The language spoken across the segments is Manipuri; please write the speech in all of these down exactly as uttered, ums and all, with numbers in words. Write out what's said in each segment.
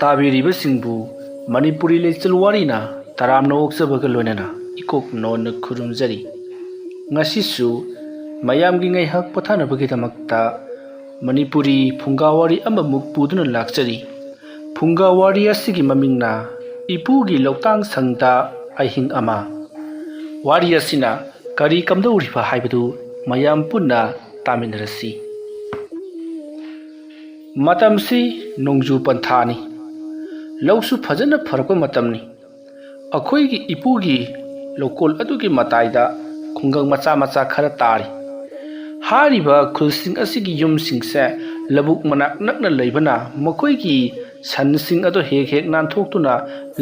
ꯇꯥꯕꯤꯔꯤꯕꯁꯤꯡꯕꯨ ꯃꯅꯤꯄꯨꯔꯤ ꯂꯩꯆꯜ ꯋꯥꯔꯤꯅ ꯇꯔꯥꯝꯅ ꯑꯣꯛꯆꯕꯒ ꯂꯣꯏꯅꯅ ꯏꯀꯣꯛ ꯅꯣꯟꯅ ꯈꯨꯔꯨꯝꯖꯔꯤ꯫ ꯉꯁꯤꯁꯨ ꯃꯌꯥꯝꯒꯤ ꯉꯥꯏꯍꯥꯛ ꯄꯣꯊꯥꯅꯕꯒꯤꯗꯃꯛꯇ ꯃꯅꯤꯄꯨꯔꯤ ꯐꯨꯡꯒꯥ ꯋꯥꯔꯤ ꯑꯃꯃꯨꯛ ꯄꯨꯗꯨꯅ ꯂꯥꯛꯆꯔꯤ꯫ ꯐꯨꯡꯒꯥ ꯋꯥꯔꯤ ꯑꯁꯤꯒꯤ ꯃꯃꯤꯡꯅ ꯏꯄꯨꯒꯤ ꯂꯧꯇꯥꯡ ꯁꯪꯗ ꯑꯍꯤꯡ ꯑꯃ꯫ ꯋꯥꯔꯤ ꯑꯁꯤꯅ ꯀꯔꯤ ꯀꯝꯗꯧꯔꯤꯕ ꯍꯥꯏꯕꯗꯨ ꯃꯌꯥꯝ ꯄꯨꯟꯅ ꯇꯥꯃꯤꯟꯅꯔꯁꯤ꯫ ꯃꯇꯝꯁꯤ ꯅꯣꯡꯖꯨ ꯄꯟꯊꯥꯅꯤ꯫ ꯂꯧꯁꯨ ꯐꯖꯅ ꯐꯔꯛꯄ ꯃꯇꯝꯅꯤ꯫ ꯑꯩꯈꯣꯏꯒꯤ ꯏꯄꯨꯒꯤ ꯂꯧꯀꯣꯜ ꯑꯗꯨꯒꯤ ꯃꯇꯥꯏꯗ ꯈꯨꯡꯒꯪ ꯃꯆꯥ ꯃꯆꯥ ꯈꯔ ꯇꯥꯔꯤ꯫ ꯍꯥꯏꯔꯤꯕ ꯈꯨꯜꯁꯤꯡ ꯑꯁꯤꯒꯤ ꯌꯨꯝꯁꯤꯡꯁꯦ ꯂꯧꯕꯨꯛ ꯃꯅꯥꯛ ꯅꯛꯅ ꯂꯩꯕꯅ ꯃꯈꯣꯏꯒꯤ ꯁꯟꯁꯤꯡ ꯑꯗꯨ ꯍꯦꯛ ꯍꯦꯛ ꯅꯥꯟꯊꯣꯛꯇꯨꯅ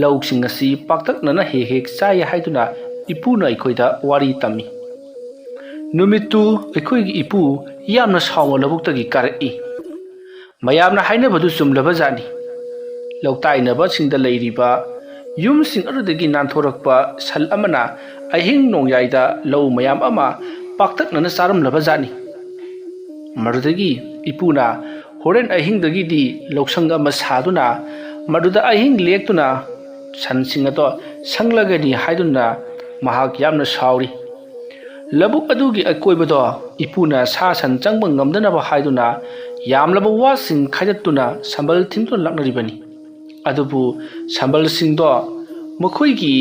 ꯂꯧꯁꯤꯡ ꯑꯁꯤ ꯄꯥꯛꯇꯛꯅꯅ ꯍꯦꯛ ꯍꯦꯛ ꯆꯥꯏ ꯍꯥꯏꯗꯨꯅ ꯏꯄꯨꯅ ꯑꯩꯈꯣꯏꯗ ꯋꯥꯔꯤ ꯇꯝꯃꯤ꯫ ꯅꯨꯃꯤꯠꯇꯨ ꯑꯩꯈꯣꯏꯒꯤ ꯏꯄꯨ ꯌꯥꯝꯅ ꯁꯥꯎꯅ ꯂꯧꯕꯨꯛꯇꯒꯤ ꯀꯥꯔꯛꯏ꯫ ꯃꯌꯥꯝꯅ ꯍꯥꯏꯅꯕꯗꯨ ꯆꯨꯝꯂꯕ ꯖꯥꯠꯅꯤ꯫ ꯂꯧꯇꯥꯏꯅꯕꯁꯤꯡꯗ ꯂꯩꯔꯤꯕ ꯌꯨꯝꯁꯤꯡ ꯑꯗꯨꯗꯒꯤ ꯅꯥꯟꯊꯣꯔꯛꯄ ꯁꯟ ꯑꯃꯅ ꯑꯍꯤꯡ ꯅꯣꯡꯌꯥꯏꯗ ꯂꯧ ꯃꯌꯥꯝ ꯑꯃ ꯄꯥꯛꯇꯛꯅꯅ ꯆꯥꯔꯝꯂꯕ ꯖꯥꯠꯅꯤ꯫ ꯃꯗꯨꯗꯒꯤ ꯏꯄꯨꯅ ꯍꯣꯔꯦꯟ ꯑꯍꯤꯡꯗꯒꯤꯗꯤ ꯂꯧꯁꯪ ꯑꯃ ꯁꯥꯗꯨꯅ ꯃꯗꯨꯗ ꯑꯍꯤꯡ ꯂꯦꯛꯇꯨꯅ ꯁꯟꯁꯤꯡ ꯑꯗꯣ ꯁꯪꯂꯒꯅꯤ ꯍꯥꯏꯗꯨꯅ ꯃꯍꯥꯛ ꯌꯥꯝꯅ ꯁꯥꯎꯔꯤ꯫ ꯂꯧꯕꯨꯛ ꯑꯗꯨꯒꯤ ꯑꯀꯣꯏꯕꯗꯣ ꯏꯄꯨꯅ ꯁꯥ ꯁꯟ ꯆꯪꯕ ꯉꯝꯗꯅꯕ ꯍꯥꯏꯗꯨꯅ ꯌꯥꯝꯂꯕ ꯋꯥꯁꯤꯡ ꯈꯥꯏꯗꯠꯇꯨꯅ ꯁꯝꯕꯜ ꯊꯤꯡꯗꯨꯅ ꯂꯥꯛꯅꯔꯤꯕꯅꯤ꯫ ꯑꯗꯨꯕꯨ ꯁꯝꯕꯜꯁꯤꯡꯗꯣ ꯃꯈꯣꯏꯒꯤ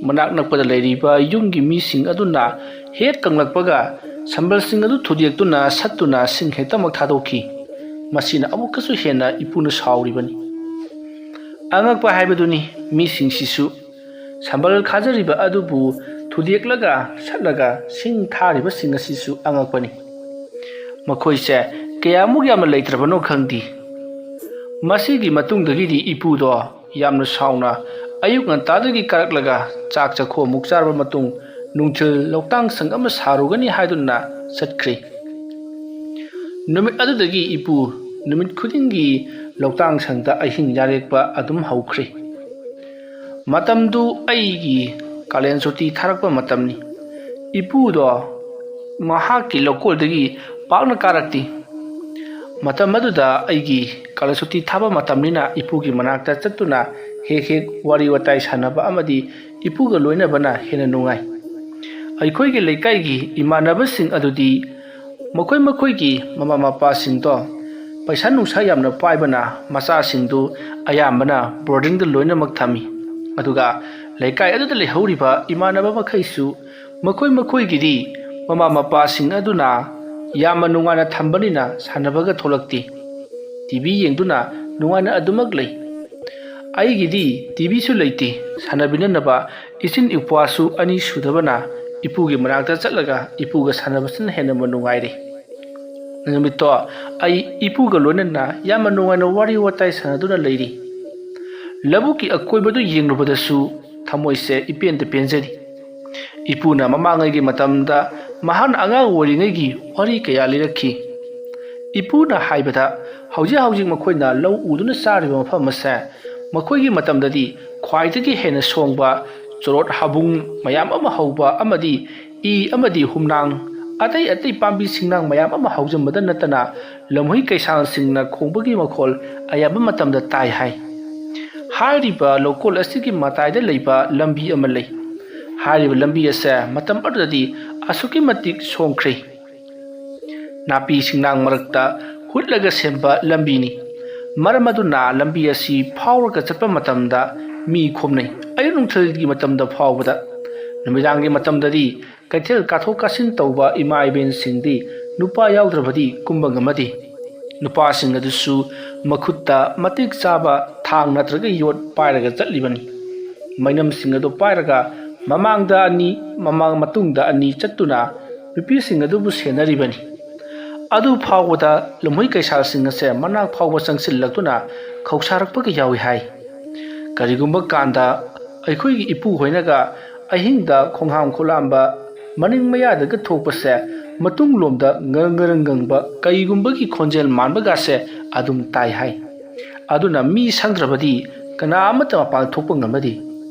ꯃꯅꯥꯛ ꯅꯛꯄꯗ ꯂꯩꯔꯤꯕ ꯌꯨꯝꯒꯤ ꯃꯤꯁꯤꯡ ꯑꯗꯨꯅ ꯍꯦꯛ ꯀꯪꯂꯛꯄꯒ ꯁꯝꯕꯜꯁꯤꯡ ꯑꯗꯨ ꯊꯨꯗꯦꯛꯇꯨꯅ ꯁꯠꯇꯨꯅ ꯁꯤꯡ ꯍꯦꯛꯇꯃꯛ ꯊꯥꯗꯣꯛꯈꯤ꯫ ꯃꯁꯤꯅ ꯑꯃꯨꯛꯀꯁꯨ ꯍꯦꯟꯅ ꯏꯄꯨꯅ ꯁꯥꯎꯔꯤꯕꯅꯤ꯫ ꯑꯉꯛꯄ ꯍꯥꯏꯕꯗꯨꯅꯤ, ꯃꯤꯁꯤꯡꯁꯤꯁꯨ ꯁꯝꯕꯜ ꯈꯥꯖꯔꯤꯕ ꯑꯗꯨꯕꯨ ꯊꯨꯗꯦꯛꯂꯒ ꯁꯠꯂꯒ ꯁꯤꯡ ꯊꯥꯔꯤꯕꯁꯤꯡ ꯑꯁꯤꯁꯨ ꯑꯉꯛꯄꯅꯤ꯫ ꯃꯈꯣꯏꯁꯦ ꯀꯌꯥꯃꯨꯛ ꯌꯥꯝꯅ ꯂꯩꯇ꯭ꯔꯕꯅꯣ ꯈꯪꯗꯦ꯫ ꯃꯁꯤꯒꯤ ꯃꯇꯨꯡꯗꯒꯤꯗꯤ ꯏꯄꯨꯗꯣ ꯌꯥꯝꯅ ꯁꯥꯎꯅ ꯑꯌꯨꯛ ꯉꯟꯇꯥꯗꯒꯤ ꯀꯥꯔꯛꯂꯒ ꯆꯥꯛ ꯆꯥꯈꯣꯝ ꯑꯃꯨꯛ ꯆꯥꯔꯕ ꯃꯇꯨꯡ ꯅꯨꯡꯊꯤꯜ ꯂꯧꯇꯥꯡ ꯁꯪ ꯑꯃ ꯁꯥꯔꯨꯒꯅꯤ ꯍꯥꯏꯗꯨꯅ ꯆꯠꯈ꯭ꯔꯦ꯫ ꯅꯨꯃꯤꯠ ꯑꯗꯨꯗꯒꯤ ꯏꯄꯨ ꯅꯨꯃꯤꯠ ꯈꯨꯗꯤꯡꯒꯤ ꯂꯧꯇꯥꯡ ꯁꯪꯗ ꯑꯍꯤꯡ ꯌꯥꯔꯦꯛꯄ ꯑꯗꯨꯝ ꯍꯧꯈ꯭ꯔꯦ꯫ ꯃꯇꯝꯗꯨ ꯑꯩꯒꯤ ꯀꯥꯂꯦꯟ ꯁꯨꯇꯤ ꯊꯥꯔꯛꯄ ꯃꯇꯝꯅꯤ꯫ ꯏꯄꯨꯗꯣ ꯃꯍꯥꯛꯀꯤ ꯂꯧꯀꯣꯜꯗꯒꯤ ꯄꯥꯛꯅ ꯀꯥꯔꯛꯇꯦ꯫ ꯃꯇꯝ ꯑꯗꯨꯗ ꯑꯩꯒꯤ ꯀꯥꯂꯁꯨꯇꯤ ꯊꯥꯕ ꯃꯇꯝꯅꯤꯅ ꯏꯄꯨꯒꯤ ꯃꯅꯥꯛꯇ ꯆꯠꯇꯨꯅ ꯍꯦꯛ ꯍꯦꯛ ꯋꯥꯔꯤ ꯋꯥꯇꯥꯏ ꯁꯥꯟꯅꯕ ꯑꯃꯗꯤ ꯏꯄꯨꯒ ꯂꯣꯏꯅꯕꯅ ꯍꯦꯟꯅ ꯅꯨꯡꯉꯥꯏ꯫ ꯑꯩꯈꯣꯏꯒꯤ ꯂꯩꯀꯥꯏꯒꯤ ꯏꯃꯥꯟꯅꯕꯁꯤꯡ ꯑꯗꯨꯗꯤ ꯃꯈꯣꯏ ꯃꯈꯣꯏꯒꯤ ꯃꯃꯥ ꯃꯄꯥꯁꯤꯡꯗꯣ ꯄꯩꯁꯥ ꯅꯨꯡꯁꯥ ꯌꯥꯝꯅ ꯄꯥꯏꯕꯅ ꯃꯆꯥꯁꯤꯡꯗꯨ ꯑꯌꯥꯝꯕꯅ ꯕꯣꯔꯗꯤꯡꯗ ꯂꯣꯏꯅꯃꯛ ꯊꯝꯃꯤ꯫ ꯑꯗꯨꯒ ꯂꯩꯀꯥꯏ ꯑꯗꯨꯗ ꯂꯩꯍꯧꯔꯤꯕ ꯏꯃꯥꯟꯅꯕ ꯃꯈꯩꯁꯨ ꯃꯈꯣꯏ ꯃꯈꯣꯏꯒꯤꯗꯤ ꯃꯃꯥ ꯃꯄꯥꯁꯤꯡ ꯑꯗꯨꯅ ꯌꯥꯝꯅ ꯅꯨꯡꯉꯥꯏꯅ ꯊꯝꯕꯅꯤꯅ ꯁꯥꯟꯅꯕꯒ ꯊꯣꯛꯂꯛꯇꯦ꯫ ꯇꯤ ꯚꯤ ꯌꯦꯡꯗꯨꯅ ꯅꯨꯡꯉꯥꯏꯅ ꯑꯗꯨꯃꯛ ꯂꯩ꯫ ꯑꯩꯒꯤꯗꯤ ꯇꯤ ꯚꯤꯁꯨ ꯂꯩꯇꯦ꯫ ꯁꯥꯟꯅꯕꯤꯅꯅꯕ ꯏꯆꯤꯟ ꯏꯄ꯭ꯋꯥꯁꯨ ꯑꯅꯤ ꯁꯨꯗꯕꯅ ꯏꯄꯨꯒꯤ ꯃꯅꯥꯛꯇ ꯆꯠꯂꯒ ꯏꯄꯨꯒ ꯁꯥꯟꯅꯕꯁꯤꯅ ꯍꯦꯟꯅ ꯅꯨꯡꯉꯥꯏꯔꯦ꯫ ꯅꯨꯃꯤꯠꯇꯣ ꯑꯩ ꯏꯄꯨꯒ ꯂꯣꯏꯅꯅ ꯌꯥꯝꯅ ꯅꯨꯡꯉꯥꯏꯅ ꯋꯥꯔꯤ ꯋꯥꯇꯥꯏ ꯁꯥꯟꯅꯗꯨꯅ ꯂꯩꯔꯤ꯫ ꯂꯧꯕꯨꯛꯀꯤ ꯑꯀꯣꯏꯕꯗꯨ ꯌꯦꯡꯂꯨꯕꯗꯁꯨ ꯊꯃꯣꯏꯁꯦ ꯏꯄꯦꯟꯗ ꯄꯦꯟꯖꯔꯤ꯫ ꯏꯄꯨꯅ ꯃꯃꯥꯡꯉꯩꯒꯤ ꯃꯇꯝꯗ ꯃꯍꯥꯛꯅ ꯑꯉꯥꯡ ꯑꯣꯏꯔꯤꯉꯩꯒꯤ ꯋꯥꯔꯤ ꯀꯌꯥ ꯂꯤꯔꯛꯈꯤ꯫ ꯏꯄꯨꯅ ꯍꯥꯏꯕꯗ, ꯍꯧꯖꯤꯛ ꯍꯧꯖꯤꯛ ꯃꯈꯣꯏꯅ ꯂꯧ ꯎꯗꯨꯅ ꯆꯥꯔꯤꯕ ꯃꯐꯝ ꯑꯁꯦ ꯃꯈꯣꯏꯒꯤ ꯃꯇꯝꯗꯗꯤ ꯈ꯭ꯋꯥꯏꯗꯒꯤ ꯍꯦꯟꯅ ꯁꯣꯡꯕ ꯆꯣꯔꯣꯠ ꯍꯥꯕꯨꯡ ꯃꯌꯥꯝ ꯑꯃ ꯍꯧꯕ ꯑꯃꯗꯤ ꯏ ꯑꯃꯗꯤ ꯍꯨꯝꯅꯥꯡ, ꯑꯇꯩ ꯑꯇꯩ ꯄꯥꯝꯕꯤ ꯁꯤꯡꯅꯥꯡ ꯃꯌꯥꯝ ꯑꯃ ꯍꯧꯖꯤꯟꯕꯗ ꯅꯠꯇꯅ ꯂꯝꯍꯨꯏ ꯀꯩꯁꯥꯡꯁꯤꯡꯅ ꯈꯣꯡꯕꯒꯤ ꯃꯈꯣꯜ ꯑꯌꯥꯝꯕ ꯃꯇꯝꯗ ꯇꯥꯏ ꯍꯥꯏ꯫ ꯍꯥꯏꯔꯤꯕ ꯂꯧꯀꯣꯜ ꯑꯁꯤꯒꯤ ꯃꯇꯥꯏꯗ ꯂꯩꯕ ꯂꯝꯕꯤ ꯑꯃ ꯂꯩ꯫ ꯍꯥꯏꯔꯤꯕ ꯂꯝꯕꯤ ꯑꯁꯦ ꯃꯇꯝ ꯑꯗꯨꯗꯗꯤ ꯑꯁꯨꯛꯀꯤ ꯃꯇꯤꯛ ꯁꯣꯡꯈ꯭ꯔꯦ꯫ ꯅꯥꯄꯤ ꯁꯤꯡꯅꯥꯡ ꯃꯔꯛꯇ ꯍꯨꯠꯂꯒ ꯁꯦꯝꯕ ꯂꯝꯕꯤꯅꯤ꯫ ꯃꯔꯝ ꯑꯗꯨꯅ ꯂꯝꯕꯤ ꯑꯁꯤ ꯐꯥꯎꯔꯒ ꯆꯠꯄ ꯃꯇꯝꯗ ꯃꯤ ꯈꯣꯝꯅꯩ꯫ ꯑꯌꯨꯛ ꯅꯨꯡꯊꯤꯜꯒꯤ ꯃꯇꯝꯗ ꯐꯥꯎꯕꯗ, ꯅꯨꯃꯤꯗꯥꯡꯒꯤ ꯃꯇꯝꯗꯗꯤ ꯀꯩꯊꯦꯜ ꯀꯥꯊꯣꯛ ꯀꯥꯁꯤꯟ ꯇꯧꯕ ꯏꯃꯥ ꯏꯕꯦꯟꯁꯤꯡꯗꯤ ꯅꯨꯄꯥ ꯌꯥꯎꯗ꯭ꯔꯕꯗꯤ ꯀꯨꯝꯕ ꯉꯝꯃꯗꯦ꯫ ꯅꯨꯄꯥꯁꯤꯡ ꯑꯗꯨꯁꯨ ꯃꯈꯨꯠꯇ ꯃꯇꯤꯛ ꯆꯥꯕ ꯊꯥꯡ ꯅꯠꯇ꯭ꯔꯒ ꯌꯣꯠ ꯄꯥꯏꯔꯒ ꯆꯠꯂꯤꯕꯅꯤ꯫ ꯃꯩꯅꯝꯁꯤꯡ ꯑꯗꯨ ꯄꯥꯏꯔꯒ ꯃꯃꯥꯡꯗ ꯑꯅꯤ, ꯃꯃꯥꯡ ꯃꯇꯨꯡꯗ ꯑꯅꯤ ꯆꯠꯇꯨꯅ ꯅꯨꯄꯤꯁꯤꯡ ꯑꯗꯨꯕꯨ ꯁꯦꯟꯅꯔꯤꯕꯅꯤ꯫ ꯑꯗꯨ ꯐꯥꯎꯕꯗ ꯂꯝꯍꯨꯏ ꯀꯩꯁꯥꯜꯁꯤꯡ ꯑꯁꯦ ꯃꯅꯥꯛ ꯐꯥꯎꯕ ꯆꯪꯁꯤꯜꯂꯛꯇꯨꯅ ꯈꯧꯁꯥꯔꯛꯄꯒ ꯌꯥꯎꯏ ꯍꯥꯏ꯫ ꯀꯔꯤꯒꯨꯝꯕ ꯀꯥꯟꯗ ꯑꯩꯈꯣꯏꯒꯤ ꯏꯄꯨ ꯍꯣꯏꯅꯒ ꯑꯍꯤꯡꯗ ꯈꯣꯡꯍꯥꯝ ꯈꯨꯂꯥꯝꯕ ꯃꯅꯤꯡ ꯃꯌꯥꯗꯒ ꯊꯣꯛꯄꯁꯦ ꯃꯇꯨꯡꯂꯣꯝꯗ ꯉꯔꯪ ꯉꯔꯪ ꯉꯪꯕ ꯀꯩꯒꯨꯝꯕꯒꯤ ꯈꯣꯟꯖꯦꯜ ꯃꯥꯟꯕꯒꯁꯦ ꯑꯗꯨꯝ ꯇꯥꯏ ꯍꯥꯏ꯫ ꯑꯗꯨꯅ ꯃꯤ ꯁꯪꯗ꯭ꯔꯕꯗꯤ ꯀꯅꯥ ꯑꯃꯠꯇ ꯃꯄꯥꯟ ꯊꯣꯛꯄ ꯉꯝꯅꯗꯦ꯫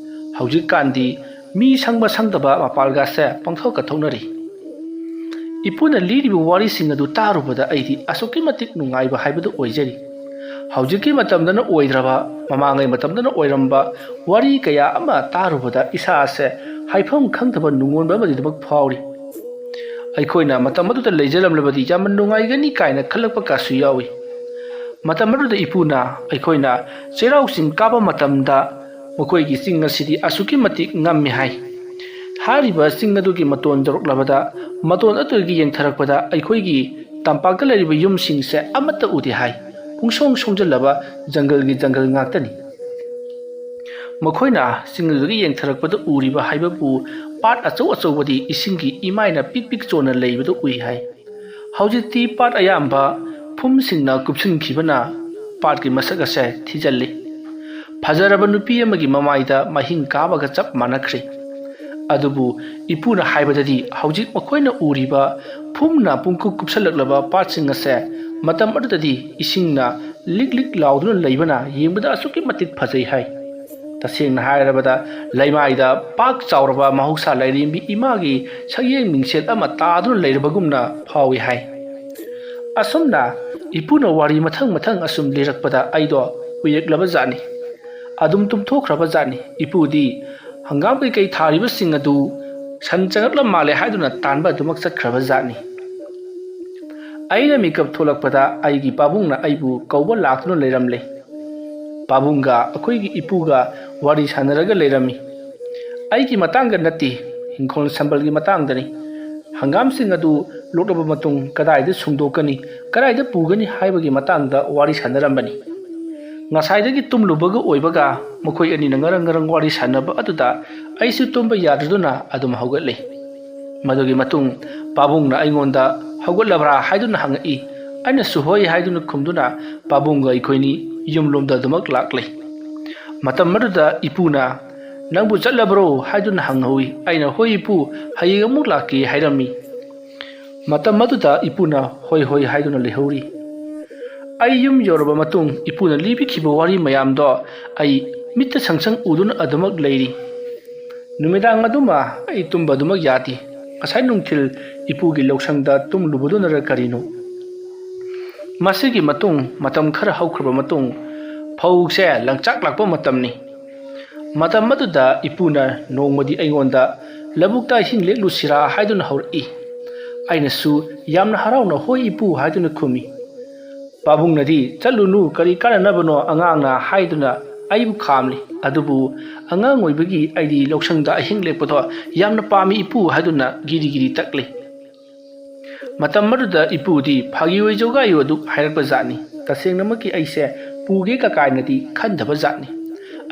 ꯍꯧꯖꯤꯛꯀꯥꯟꯗꯤ ꯃꯤ ꯁꯪꯕ ꯁꯪꯗꯕ ꯃꯄꯥꯜꯒꯁꯦ ꯄꯪꯊꯣꯛꯀ ꯊꯣꯛꯅꯔꯤ꯫ ꯏꯄꯨꯅ ꯂꯤꯔꯤꯕ ꯋꯥꯔꯤꯁꯤꯡ ꯑꯗꯨ ꯇꯥꯔꯨꯕꯗ ꯑꯩꯗꯤ ꯑꯁꯨꯛꯀꯤ ꯃꯇꯤꯛ ꯅꯨꯡꯉꯥꯏꯕ ꯍꯥꯏꯕꯗꯨ ꯑꯣꯏꯖꯔꯤ꯫ ꯍꯧꯖꯤꯛꯀꯤ ꯃꯇꯝꯗꯅ ꯑꯣꯏꯗ꯭ꯔꯕ, ꯃꯃꯥꯡꯉꯩ ꯃꯇꯝꯗꯅ ꯑꯣꯏꯔꯝꯕ ꯋꯥꯔꯤ ꯀꯌꯥ ꯑꯃ ꯇꯥꯔꯨꯕꯗ ꯏꯁꯥꯁꯦ ꯍꯥꯏꯐꯝ ꯈꯪꯗꯕ ꯅꯨꯡꯉꯣꯟꯕ ꯑꯃꯗꯤ ꯑꯗꯨꯃꯛ ꯐꯥꯎꯔꯤ꯫ ꯑꯩꯈꯣꯏꯅ ꯃꯇꯝ ꯑꯗꯨꯗ ꯂꯩꯖꯔꯝꯂꯕꯗꯤ ꯌꯥꯝꯅ ꯅꯨꯡꯉꯥꯏꯒꯅꯤ ꯀꯥꯏꯅ ꯈꯜꯂꯛꯄ ꯀꯥꯁꯨ ꯌꯥꯎꯏ꯫ ꯃꯇꯝ ꯑꯗꯨꯗ ꯏꯄꯨꯅ ꯑꯩꯈꯣꯏꯅ ꯆꯩꯔꯥꯎ ꯆꯤꯡ ꯀꯥꯕ ꯃꯇꯝꯗ ꯃꯈꯣꯏꯒꯤ ꯆꯤꯡ ꯑꯁꯤꯗꯤ ꯑꯁꯨꯛꯀꯤ ꯃꯇꯤꯛ ꯉꯝꯃꯤ ꯍꯥꯏ꯫ ꯍꯥꯏꯔꯤꯕ ꯆꯤꯡ ꯑꯗꯨꯒꯤ ꯃꯇꯣꯟ ꯌꯧꯔꯛꯂꯕꯗ ꯃꯇꯣꯟ ꯑꯗꯨꯗꯒꯤ ꯌꯦꯡꯊꯔꯛꯄꯗ ꯑꯩꯈꯣꯏꯒꯤ ꯇꯝꯄꯥꯛꯇ ꯂꯩꯔꯤꯕ ꯌꯨꯝꯁꯤꯡꯁꯦ ꯑꯃꯠꯇ ꯎꯗꯦ ꯍꯥꯏ꯫ ꯄꯨꯡꯁꯣꯡ ꯁꯣꯡꯖꯜꯂꯕ ꯖꯪꯒꯜꯒꯤ ꯖꯪꯒꯜ ꯉꯥꯛꯇꯅꯤ꯫ ꯃꯈꯣꯏꯅ ꯆꯤꯡ ꯑꯗꯨꯗꯒꯤ ꯌꯦꯡꯊꯔꯛꯄꯗ ꯎꯔꯤꯕ ꯍꯥꯏꯕꯕꯨ ꯄꯥꯠ ꯑꯆꯧ ꯑꯆꯧꯕꯗꯤ ꯏꯁꯤꯡꯒꯤ ꯏꯃꯥꯏꯅ ꯄꯤꯛ ꯄꯤꯛ ꯆꯣꯟꯅ ꯂꯩꯕꯗꯨ ꯎꯏ ꯍꯥꯏ꯫ ꯍꯧꯖꯤꯛꯇꯤ ꯄꯥꯠ ꯑꯌꯥꯝꯕ ꯐꯨꯝꯁꯤꯡꯅ ꯀꯨꯞꯁꯤꯟꯈꯤꯕꯅ ꯄꯥꯠꯀꯤ ꯃꯁꯛ ꯑꯁꯦ ꯊꯤꯖꯤꯜꯂꯤ꯫ ꯐꯖꯔꯕ ꯅꯨꯄꯤ ꯑꯃꯒꯤ ꯃꯃꯥꯏꯗ ꯃꯍꯤꯡ ꯀꯥꯕꯒ ꯆꯞ ꯃꯥꯟꯅꯈ꯭ꯔꯦ꯫ ꯑꯗꯨꯕꯨ ꯏꯄꯨꯅ ꯍꯥꯏꯕꯗꯗꯤ ꯍꯧꯖꯤꯛ ꯃꯈꯣꯏꯅ ꯎꯔꯤꯕ ꯐꯨꯝꯅ ꯄꯨꯡꯀꯨꯞ ꯀꯨꯞꯁꯜꯂꯛꯂꯕ ꯄꯥꯠꯁꯤꯡ ꯑꯁꯦ ꯃꯇꯝ ꯑꯗꯨꯗꯗꯤ ꯏꯁꯤꯡꯅ ꯂꯤꯛ ꯂꯤꯛ ꯂꯥꯎꯗꯨꯅ ꯂꯩꯕꯅ ꯌꯦꯡꯕꯗ ꯑꯁꯨꯛꯀꯤ ꯃꯇꯤꯛ ꯐꯖꯩ ꯍꯥꯏ꯫ ꯇꯁꯦꯡꯅ ꯍꯥꯏꯔꯕꯗ ꯂꯩꯃꯥꯏꯗ ꯄꯥꯛ ꯆꯥꯎꯔꯕ ꯃꯍꯧꯁꯥ ꯂꯥꯏꯔꯦꯝꯕꯤ ꯏꯃꯥꯒꯤ ꯁꯛꯌꯦꯡ ꯃꯤꯡꯁꯦꯜ ꯑꯃ ꯇꯥꯗꯨꯅ ꯂꯩꯔꯕꯒꯨꯝꯅ ꯐꯥꯎꯏ ꯍꯥꯏ꯫ ꯑꯁꯨꯝꯅ ꯏꯄꯨꯅ ꯋꯥꯔꯤ ꯃꯊꯪ ꯃꯊꯪ ꯑꯁꯨꯝ ꯂꯤꯔꯛꯄꯗ ꯑꯩꯗꯣ ꯎꯏꯔꯛꯂꯕ ꯖꯥꯠꯅꯤ꯫ ꯑꯗꯨꯝ ꯇꯨꯝꯊꯣꯛꯈ꯭ꯔꯕ ꯖꯥꯠꯅꯤ꯫ ꯏꯄꯨꯗꯤ ꯍꯪꯒꯥꯝ ꯀꯩꯀꯩ ꯊꯥꯔꯤꯕꯁꯤꯡ ꯑꯗꯨ ꯁꯟ ꯆꯪꯉꯛꯂ ꯃꯥꯜꯂꯦ ꯍꯥꯏꯗꯨꯅ ꯇꯥꯟꯕ ꯑꯗꯨꯃꯛ ꯆꯠꯈ꯭ꯔꯕ ꯖꯥꯠꯅꯤ꯫ ꯑꯩꯅ ꯃꯤꯀꯞ ꯊꯣꯛꯂꯛꯄꯗ ꯑꯩꯒꯤ ꯄꯥꯕꯨꯡꯅ ꯑꯩꯕꯨ ꯀꯧꯕ ꯂꯥꯛꯇꯨꯅ ꯂꯩꯔꯝꯂꯦ꯫ ꯄꯥꯕꯨꯡꯒ ꯑꯩꯈꯣꯏꯒꯤ ꯏꯄꯨꯒ ꯋꯥꯔꯤ ꯁꯥꯟꯅꯔꯒ ꯂꯩꯔꯝꯃꯤ꯫ ꯑꯩꯒꯤ ꯃꯇꯥꯡꯗ ꯅꯠꯇꯦ, ꯏꯪꯈꯣꯜ ꯁꯝꯕꯜꯒꯤ ꯃꯇꯥꯡꯗꯅꯤ꯫ ꯍꯪꯒꯥꯝꯁꯤꯡ ꯑꯗꯨ ꯂꯣꯛꯂꯕ ꯃꯇꯨꯡ ꯀꯗꯥꯏꯗ ꯁꯨꯡꯗꯣꯛꯀꯅꯤ, ꯀꯗꯥꯏꯗ ꯄꯨꯒꯅꯤ ꯍꯥꯏꯕꯒꯤ ꯃꯇꯥꯡꯗ ꯋꯥꯔꯤ ꯁꯥꯟꯅꯔꯝꯕꯅꯤ꯫ ꯉꯁꯥꯏꯗꯒꯤ ꯇꯨꯝꯂꯨꯕꯒ ꯑꯣꯏꯕꯒ ꯃꯈꯣꯏ ꯑꯅꯤꯅ ꯉꯔꯪ ꯉꯔꯪ ꯋꯥꯔꯤ ꯁꯥꯟꯅꯕ ꯑꯗꯨꯗ ꯑꯩꯁꯨ ꯇꯨꯝꯕ ꯌꯥꯗꯗꯨꯅ ꯑꯗꯨꯝ ꯍꯧꯒꯠꯂꯤ꯫ ꯃꯗꯨꯒꯤ ꯃꯇꯨꯡ ꯄꯥꯕꯨꯡꯅ ꯑꯩꯉꯣꯟꯗ "ꯍꯧꯒꯠꯂꯕ꯭ꯔꯥ?" ꯍꯥꯏꯗꯨꯅ ꯍꯪꯉꯛꯏ꯫ ꯑꯩꯅꯁꯨ "ꯍꯣꯏ" ꯍꯥꯏꯗꯨꯅ ꯈꯨꯝꯗꯨꯅ ꯄꯥꯕꯨꯡꯒ ꯑꯩꯈꯣꯏꯅꯤ ꯌꯨꯝꯂꯣꯝꯗ ꯑꯗꯨꯃꯛ ꯂꯥꯛꯂꯦ꯫ ꯃꯇꯝ ꯑꯗꯨꯗ ꯏꯄꯨꯅ "ꯅꯪꯕꯨ ꯆꯠꯂꯕ꯭ꯔꯣ?" ꯍꯥꯏꯗꯨꯅ ꯍꯪꯍꯧꯏ꯫ ꯑꯩꯅ "ꯍꯣꯏ ꯏꯄꯨ, ꯍꯌꯦꯡ ꯑꯃꯨꯛ ꯂꯥꯛꯀꯦ" ꯍꯥꯏꯔꯝꯃꯤ꯫ ꯃꯇꯝ ꯑꯗꯨꯗ ꯏꯄꯨꯅ "ꯍꯣꯏ ꯍꯣꯏ" ꯍꯥꯏꯗꯨꯅ ꯂꯩꯍꯧꯔꯤ꯫ ꯑꯩ ꯌꯨꯝ ꯌꯧꯔꯕ ꯃꯇꯨꯡ ꯏꯄꯨꯅ ꯂꯤꯕꯤꯈꯤꯕ ꯋꯥꯔꯤ ꯃꯌꯥꯝꯗꯣ ꯑꯩ ꯃꯤꯠꯇ ꯁꯪꯁꯪ ꯎꯗꯨꯅ ꯑꯗꯨꯃꯛ ꯂꯩꯔꯤ꯫ ꯅꯨꯃꯤꯗꯥꯡ ꯑꯗꯨꯃ ꯑꯩ ꯇꯨꯝꯕ ꯑꯗꯨꯃꯛ ꯌꯥꯗꯦ꯫ ꯉꯁꯥꯏ ꯅꯨꯡꯊꯤꯜ ꯏꯄꯨꯒꯤ ꯂꯧꯁꯪꯗ ꯇꯨꯝꯂꯨꯕꯗꯨꯅꯔ ꯀꯔꯤꯅꯣ? ꯃꯁꯤꯒꯤ ꯃꯇꯨꯡ ꯃꯇꯝ ꯈꯔ ꯍꯧꯈ꯭ꯔꯕ ꯃꯇꯨꯡ, ꯐꯧꯁꯦ ꯂꯪꯆꯥꯛ ꯂꯥꯛꯄ ꯃꯇꯝꯅꯤ꯫ ꯃꯇꯝ ꯑꯗꯨꯗ ꯏꯄꯨꯅ ꯅꯣꯡꯃꯗꯤ ꯑꯩꯉꯣꯟꯗ "ꯂꯧꯕꯨꯛꯇ ꯏꯁꯤꯡ ꯂꯦꯛꯂꯨꯁꯤꯔꯥ?" ꯍꯥꯏꯗꯨꯅ ꯍꯧꯔꯛꯏ꯫ ꯑꯩꯅꯁꯨ ꯌꯥꯝꯅ ꯍꯔꯥꯎꯅ "ꯍꯣꯏ ꯏꯄꯨ" ꯍꯥꯏꯗꯨꯅ ꯈꯨꯝꯃꯤ꯫ ꯄꯥꯕꯨꯡꯅꯗꯤ "ꯆꯠꯂꯨꯅꯨ, ꯀꯔꯤ ꯀꯥꯟꯅꯅꯕꯅꯣ ꯑꯉꯥꯡꯅ" ꯍꯥꯏꯗꯨꯅ ꯑꯩꯕꯨ ꯈꯥꯝꯂꯤ꯫ ꯑꯗꯨꯕꯨ ꯑꯉꯥꯡ ꯑꯣꯏꯕꯒꯤ ꯑꯩꯗꯤ ꯂꯧꯁꯪꯗ ꯑꯍꯤꯡ ꯂꯦꯛꯄꯗꯣ ꯌꯥꯝꯅ ꯄꯥꯝꯃꯤ ꯏꯄꯨ ꯍꯥꯏꯗꯨꯅ ꯒꯤꯔꯤ ꯒꯤꯔꯤ ꯇꯛꯂꯤ꯫ ꯃꯇꯝ ꯑꯗꯨꯗ ꯏꯄꯨꯗꯤ ꯐꯥꯒꯤ ꯑꯣꯏ ꯖꯣꯒꯥꯏ ꯑꯣꯏ ꯑꯗꯨ ꯍꯥꯏꯔꯛꯄ ꯖꯥꯠꯅꯤ꯫ ꯇꯁꯦꯡꯅꯃꯛꯀꯤ ꯑꯩꯁꯦ ꯄꯨꯒꯦ ꯀꯀꯥꯏꯅꯗꯤ ꯈꯟꯗꯕ ꯖꯥꯠꯅꯤ꯫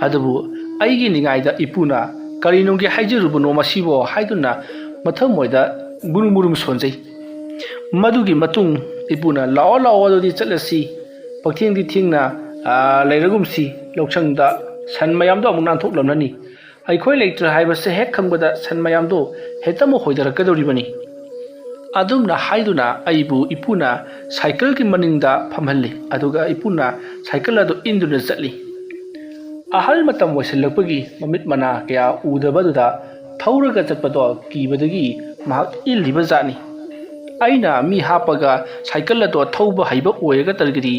ꯑꯗꯨꯕꯨ ꯑꯩꯒꯤ ꯅꯤꯡꯉꯥꯏꯗ ꯏꯄꯨꯅ "ꯀꯔꯤꯅꯨꯡꯒꯤ ꯍꯥꯏꯖꯔꯨꯕꯅꯣ ꯃꯁꯤꯕꯣ?" ꯍꯥꯏꯗꯨꯅ ꯃꯊꯃꯣꯏꯗ ꯃꯨꯔꯨꯝ ꯃꯨꯔꯨꯝ ꯁꯣꯟꯖꯩ꯫ ꯃꯗꯨꯒꯤ ꯃꯇꯨꯡ ꯏꯄꯨꯅ "ꯂꯥꯛꯑꯣ, ꯂꯥꯛꯑꯣ, ꯑꯗꯨꯗꯤ ꯆꯠꯂꯁꯤ꯫ ꯄꯪꯊꯦꯡꯗꯤ ꯊꯦꯡꯅ, ꯑꯥ, ꯂꯩꯔꯒꯨꯝꯁꯤ꯫ ꯂꯧꯁꯪꯗ ꯁꯟ ꯃꯌꯥꯝꯗꯣ ꯑꯃꯨꯛ ꯅꯥꯟꯊꯣꯛꯂꯝꯂꯅꯤ꯫ ꯑꯩꯈꯣꯏ ꯂꯩꯇ꯭ꯔꯦ ꯍꯥꯏꯕꯁꯦ ꯍꯦꯛ ꯈꯪꯕꯗ ꯁꯟ ꯃꯌꯥꯝꯗꯣ ꯍꯦꯛꯇ ꯑꯃꯨꯛ ꯍꯣꯏꯊꯔꯛꯀꯗꯧꯔꯤꯕꯅꯤ"꯫ ꯑꯗꯨꯝꯅ ꯍꯥꯏꯗꯨꯅ ꯑꯩꯕꯨ ꯏꯄꯨꯅ ꯁꯥꯏꯀꯜꯒꯤ ꯃꯅꯤꯡꯗ ꯐꯝꯍꯜꯂꯤ, ꯑꯗꯨꯒ ꯏꯄꯨꯅ ꯁꯥꯏꯀꯜ ꯑꯗꯨ ꯏꯟꯗꯨꯅ ꯆꯠꯂꯤ꯫ ꯑꯍꯜ ꯃꯇꯝ ꯑꯣꯏꯁꯤꯜꯂꯛꯄꯒꯤ ꯃꯃꯤꯠ ꯃꯅꯥ ꯀꯌꯥ ꯎꯗꯕꯗꯨꯗ ꯊꯧꯔꯒ ꯆꯠꯄꯗꯣ ꯀꯤꯕꯗꯒꯤ ꯃꯍꯥꯛ ꯏꯜꯂꯤꯕ ꯖꯥꯠꯅꯤ꯫ ꯑꯩꯅ ꯃꯤ ꯍꯥꯞꯄꯒ ꯁꯥꯏꯀꯜ ꯑꯗꯣ ꯊꯧꯕ ꯍꯩꯕ ꯑꯣꯏꯔꯒ ꯇꯔꯒꯗꯤ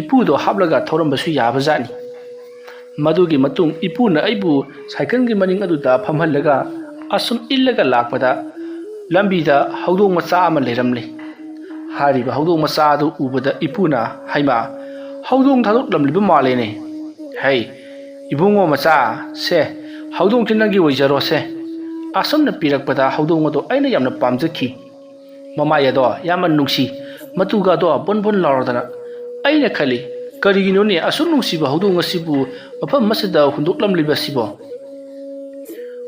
ꯏꯄꯨꯗꯣ ꯍꯥꯞꯂꯒ ꯊꯧꯔꯝꯕꯁꯨ ꯌꯥꯕ ꯖꯥꯠꯅꯤ꯫ ꯃꯗꯨꯒꯤ ꯃꯇꯨꯡ ꯏꯄꯨꯅ ꯑꯩꯕꯨ ꯁꯥꯏꯀꯜꯒꯤ ꯃꯅꯤꯡ ꯑꯗꯨꯗ ꯐꯝꯍꯜꯂꯒ ꯑꯁꯨꯝ ꯏꯜꯂꯒ ꯂꯥꯛꯄꯗ ꯂꯝꯕꯤꯗ ꯍꯧꯗꯣꯡ ꯃꯆꯥ ꯑꯃ ꯂꯩꯔꯝꯂꯦ꯫ ꯍꯥꯏꯔꯤꯕ ꯍꯧꯗꯣꯡ ꯃꯆꯥ ꯑꯗꯨ ꯎꯕꯗ ꯏꯄꯨꯅ, "ꯍꯩꯃꯥ, ꯍꯧꯗꯣꯡ ꯊꯥꯗꯣꯛꯂꯝꯂꯤꯕ ꯃꯥꯜꯂꯦꯅꯦ꯫ ꯍꯩ, ꯏꯕꯨꯡꯉꯣ ꯃꯆꯥ, ꯁꯦ, ꯍꯧꯗꯣꯡꯁꯦ ꯅꯪꯒꯤ ꯑꯣꯏꯖꯔꯣꯁꯦ"꯫ ꯑꯁꯨꯝꯅ ꯄꯤꯔꯛꯄꯗ ꯍꯧꯗꯣꯡ ꯑꯗꯣ ꯑꯩꯅ ꯌꯥꯝꯅ ꯄꯥꯝꯖꯈꯤ꯫ ꯃꯃꯥꯏ ꯑꯗꯣ ꯌꯥꯝꯅ ꯅꯨꯡꯁꯤ, ꯃꯇꯨꯒ ꯑꯗꯣ ꯕꯣꯟ ꯕꯣꯟ ꯂꯥꯎꯔꯗꯅ꯫ ꯑꯩꯅ ꯈꯜꯂꯤ, "ꯀꯔꯤꯒꯤꯅꯣꯅꯦ ꯑꯁꯨꯛ ꯅꯨꯡꯁꯤꯕ ꯍꯧꯗꯣꯡ ꯑꯁꯤꯕꯨ ꯃꯐꯝ ꯑꯁꯤꯗ ꯍꯨꯟꯗꯣꯛꯂꯝꯂꯤꯕꯁꯤꯕꯣ?"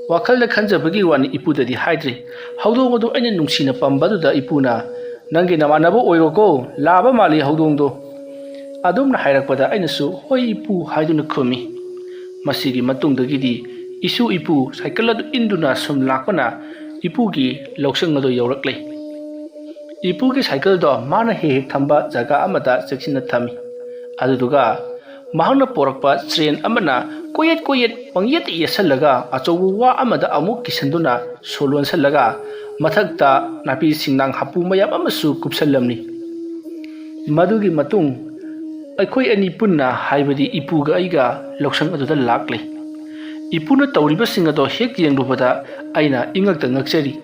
ꯋꯥꯈꯜꯗ ꯈꯟꯖꯕꯒꯤ ꯋꯥꯅꯤ, ꯏꯄꯨꯗꯗꯤ ꯍꯥꯏꯗ꯭ꯔꯤ꯫ ꯍꯧꯗꯣꯡ ꯑꯗꯨ ꯑꯩꯅ ꯅꯨꯡꯁꯤꯅ ꯄꯝꯕꯗꯨꯗ ꯏꯄꯨꯅ, "ꯅꯪꯒꯤ ꯅꯃꯥꯟꯅꯕ ꯑꯣꯏꯔꯣꯀꯣ, ꯂꯥꯕ ꯃꯥꯜꯂꯤ ꯍꯧꯗꯣꯡꯗꯣ"꯫ ꯑꯗꯨꯝꯅ ꯍꯥꯏꯔꯛꯄꯗ ꯑꯩꯅꯁꯨ "ꯍꯣꯏ ꯏꯄꯨ" ꯍꯥꯏꯗꯨꯅ ꯈꯨꯝꯃꯤ꯫ ꯃꯁꯤꯒꯤ ꯃꯇꯨꯡꯗꯒꯤꯗꯤ ꯏꯁꯨ ꯏꯄꯨ ꯁꯥꯏꯀꯜ ꯑꯗꯨ ꯏꯟꯗꯨꯅ ꯁꯨꯝ ꯂꯥꯛꯄꯅ ꯏꯄꯨꯒꯤ ꯂꯧꯁꯪ ꯑꯗꯨ ꯌꯧꯔꯛꯂꯦ꯫ ꯏꯄꯨꯒꯤ ꯁꯥꯏꯀꯜꯗꯣ ꯃꯥꯅ ꯍꯦꯛ ꯍꯦꯛ ꯊꯝꯕ ꯖꯒꯥ ꯑꯃꯗ ꯆꯦꯛꯁꯤꯟꯅ ꯊꯝꯃꯤ꯫ ꯑꯗꯨꯗꯨꯒ ꯃꯍꯥꯛꯅ ꯄꯣꯔꯛꯄ ꯇ꯭ꯔꯦꯟ ꯑꯃꯅ ꯀꯣꯏꯌꯦꯠ ꯀꯣꯏꯌꯦꯠ ꯄꯪꯌꯦꯠ ꯌꯦꯠꯁꯜꯂꯒ ꯑꯆꯧꯕ ꯋꯥ ꯑꯃꯗ ꯑꯃꯨꯛ ꯀꯤꯁꯟꯗꯨꯅ ꯁꯣ ꯂꯣꯟꯁꯜꯂꯒ ꯃꯊꯛꯇ ꯅꯥꯄꯤ ꯁꯤꯡꯅꯥꯡ ꯍꯥꯄꯨ ꯃꯌꯥꯝ ꯑꯃꯁꯨ ꯀꯨꯞꯁꯜꯂꯝꯃꯤ꯫ ꯃꯗꯨꯒꯤ ꯃꯇꯨꯡ ꯑꯩꯈꯣꯏ ꯑꯅꯤ ꯄꯨꯟꯅ, ꯍꯥꯏꯕꯗꯤ ꯏꯄꯨꯒ ꯑꯩꯒ, ꯂꯧꯁꯪ ꯑꯗꯨꯗ ꯂꯥꯛꯂꯦ꯫ ꯏꯄꯨꯅ ꯇꯧꯔꯤꯕꯁꯤꯡ ꯑꯗꯣ ꯍꯦꯛ ꯌꯦꯡꯂꯨꯕꯗ ꯑꯩꯅ ꯏꯉꯛꯇ ꯉꯛꯆꯔꯤ꯫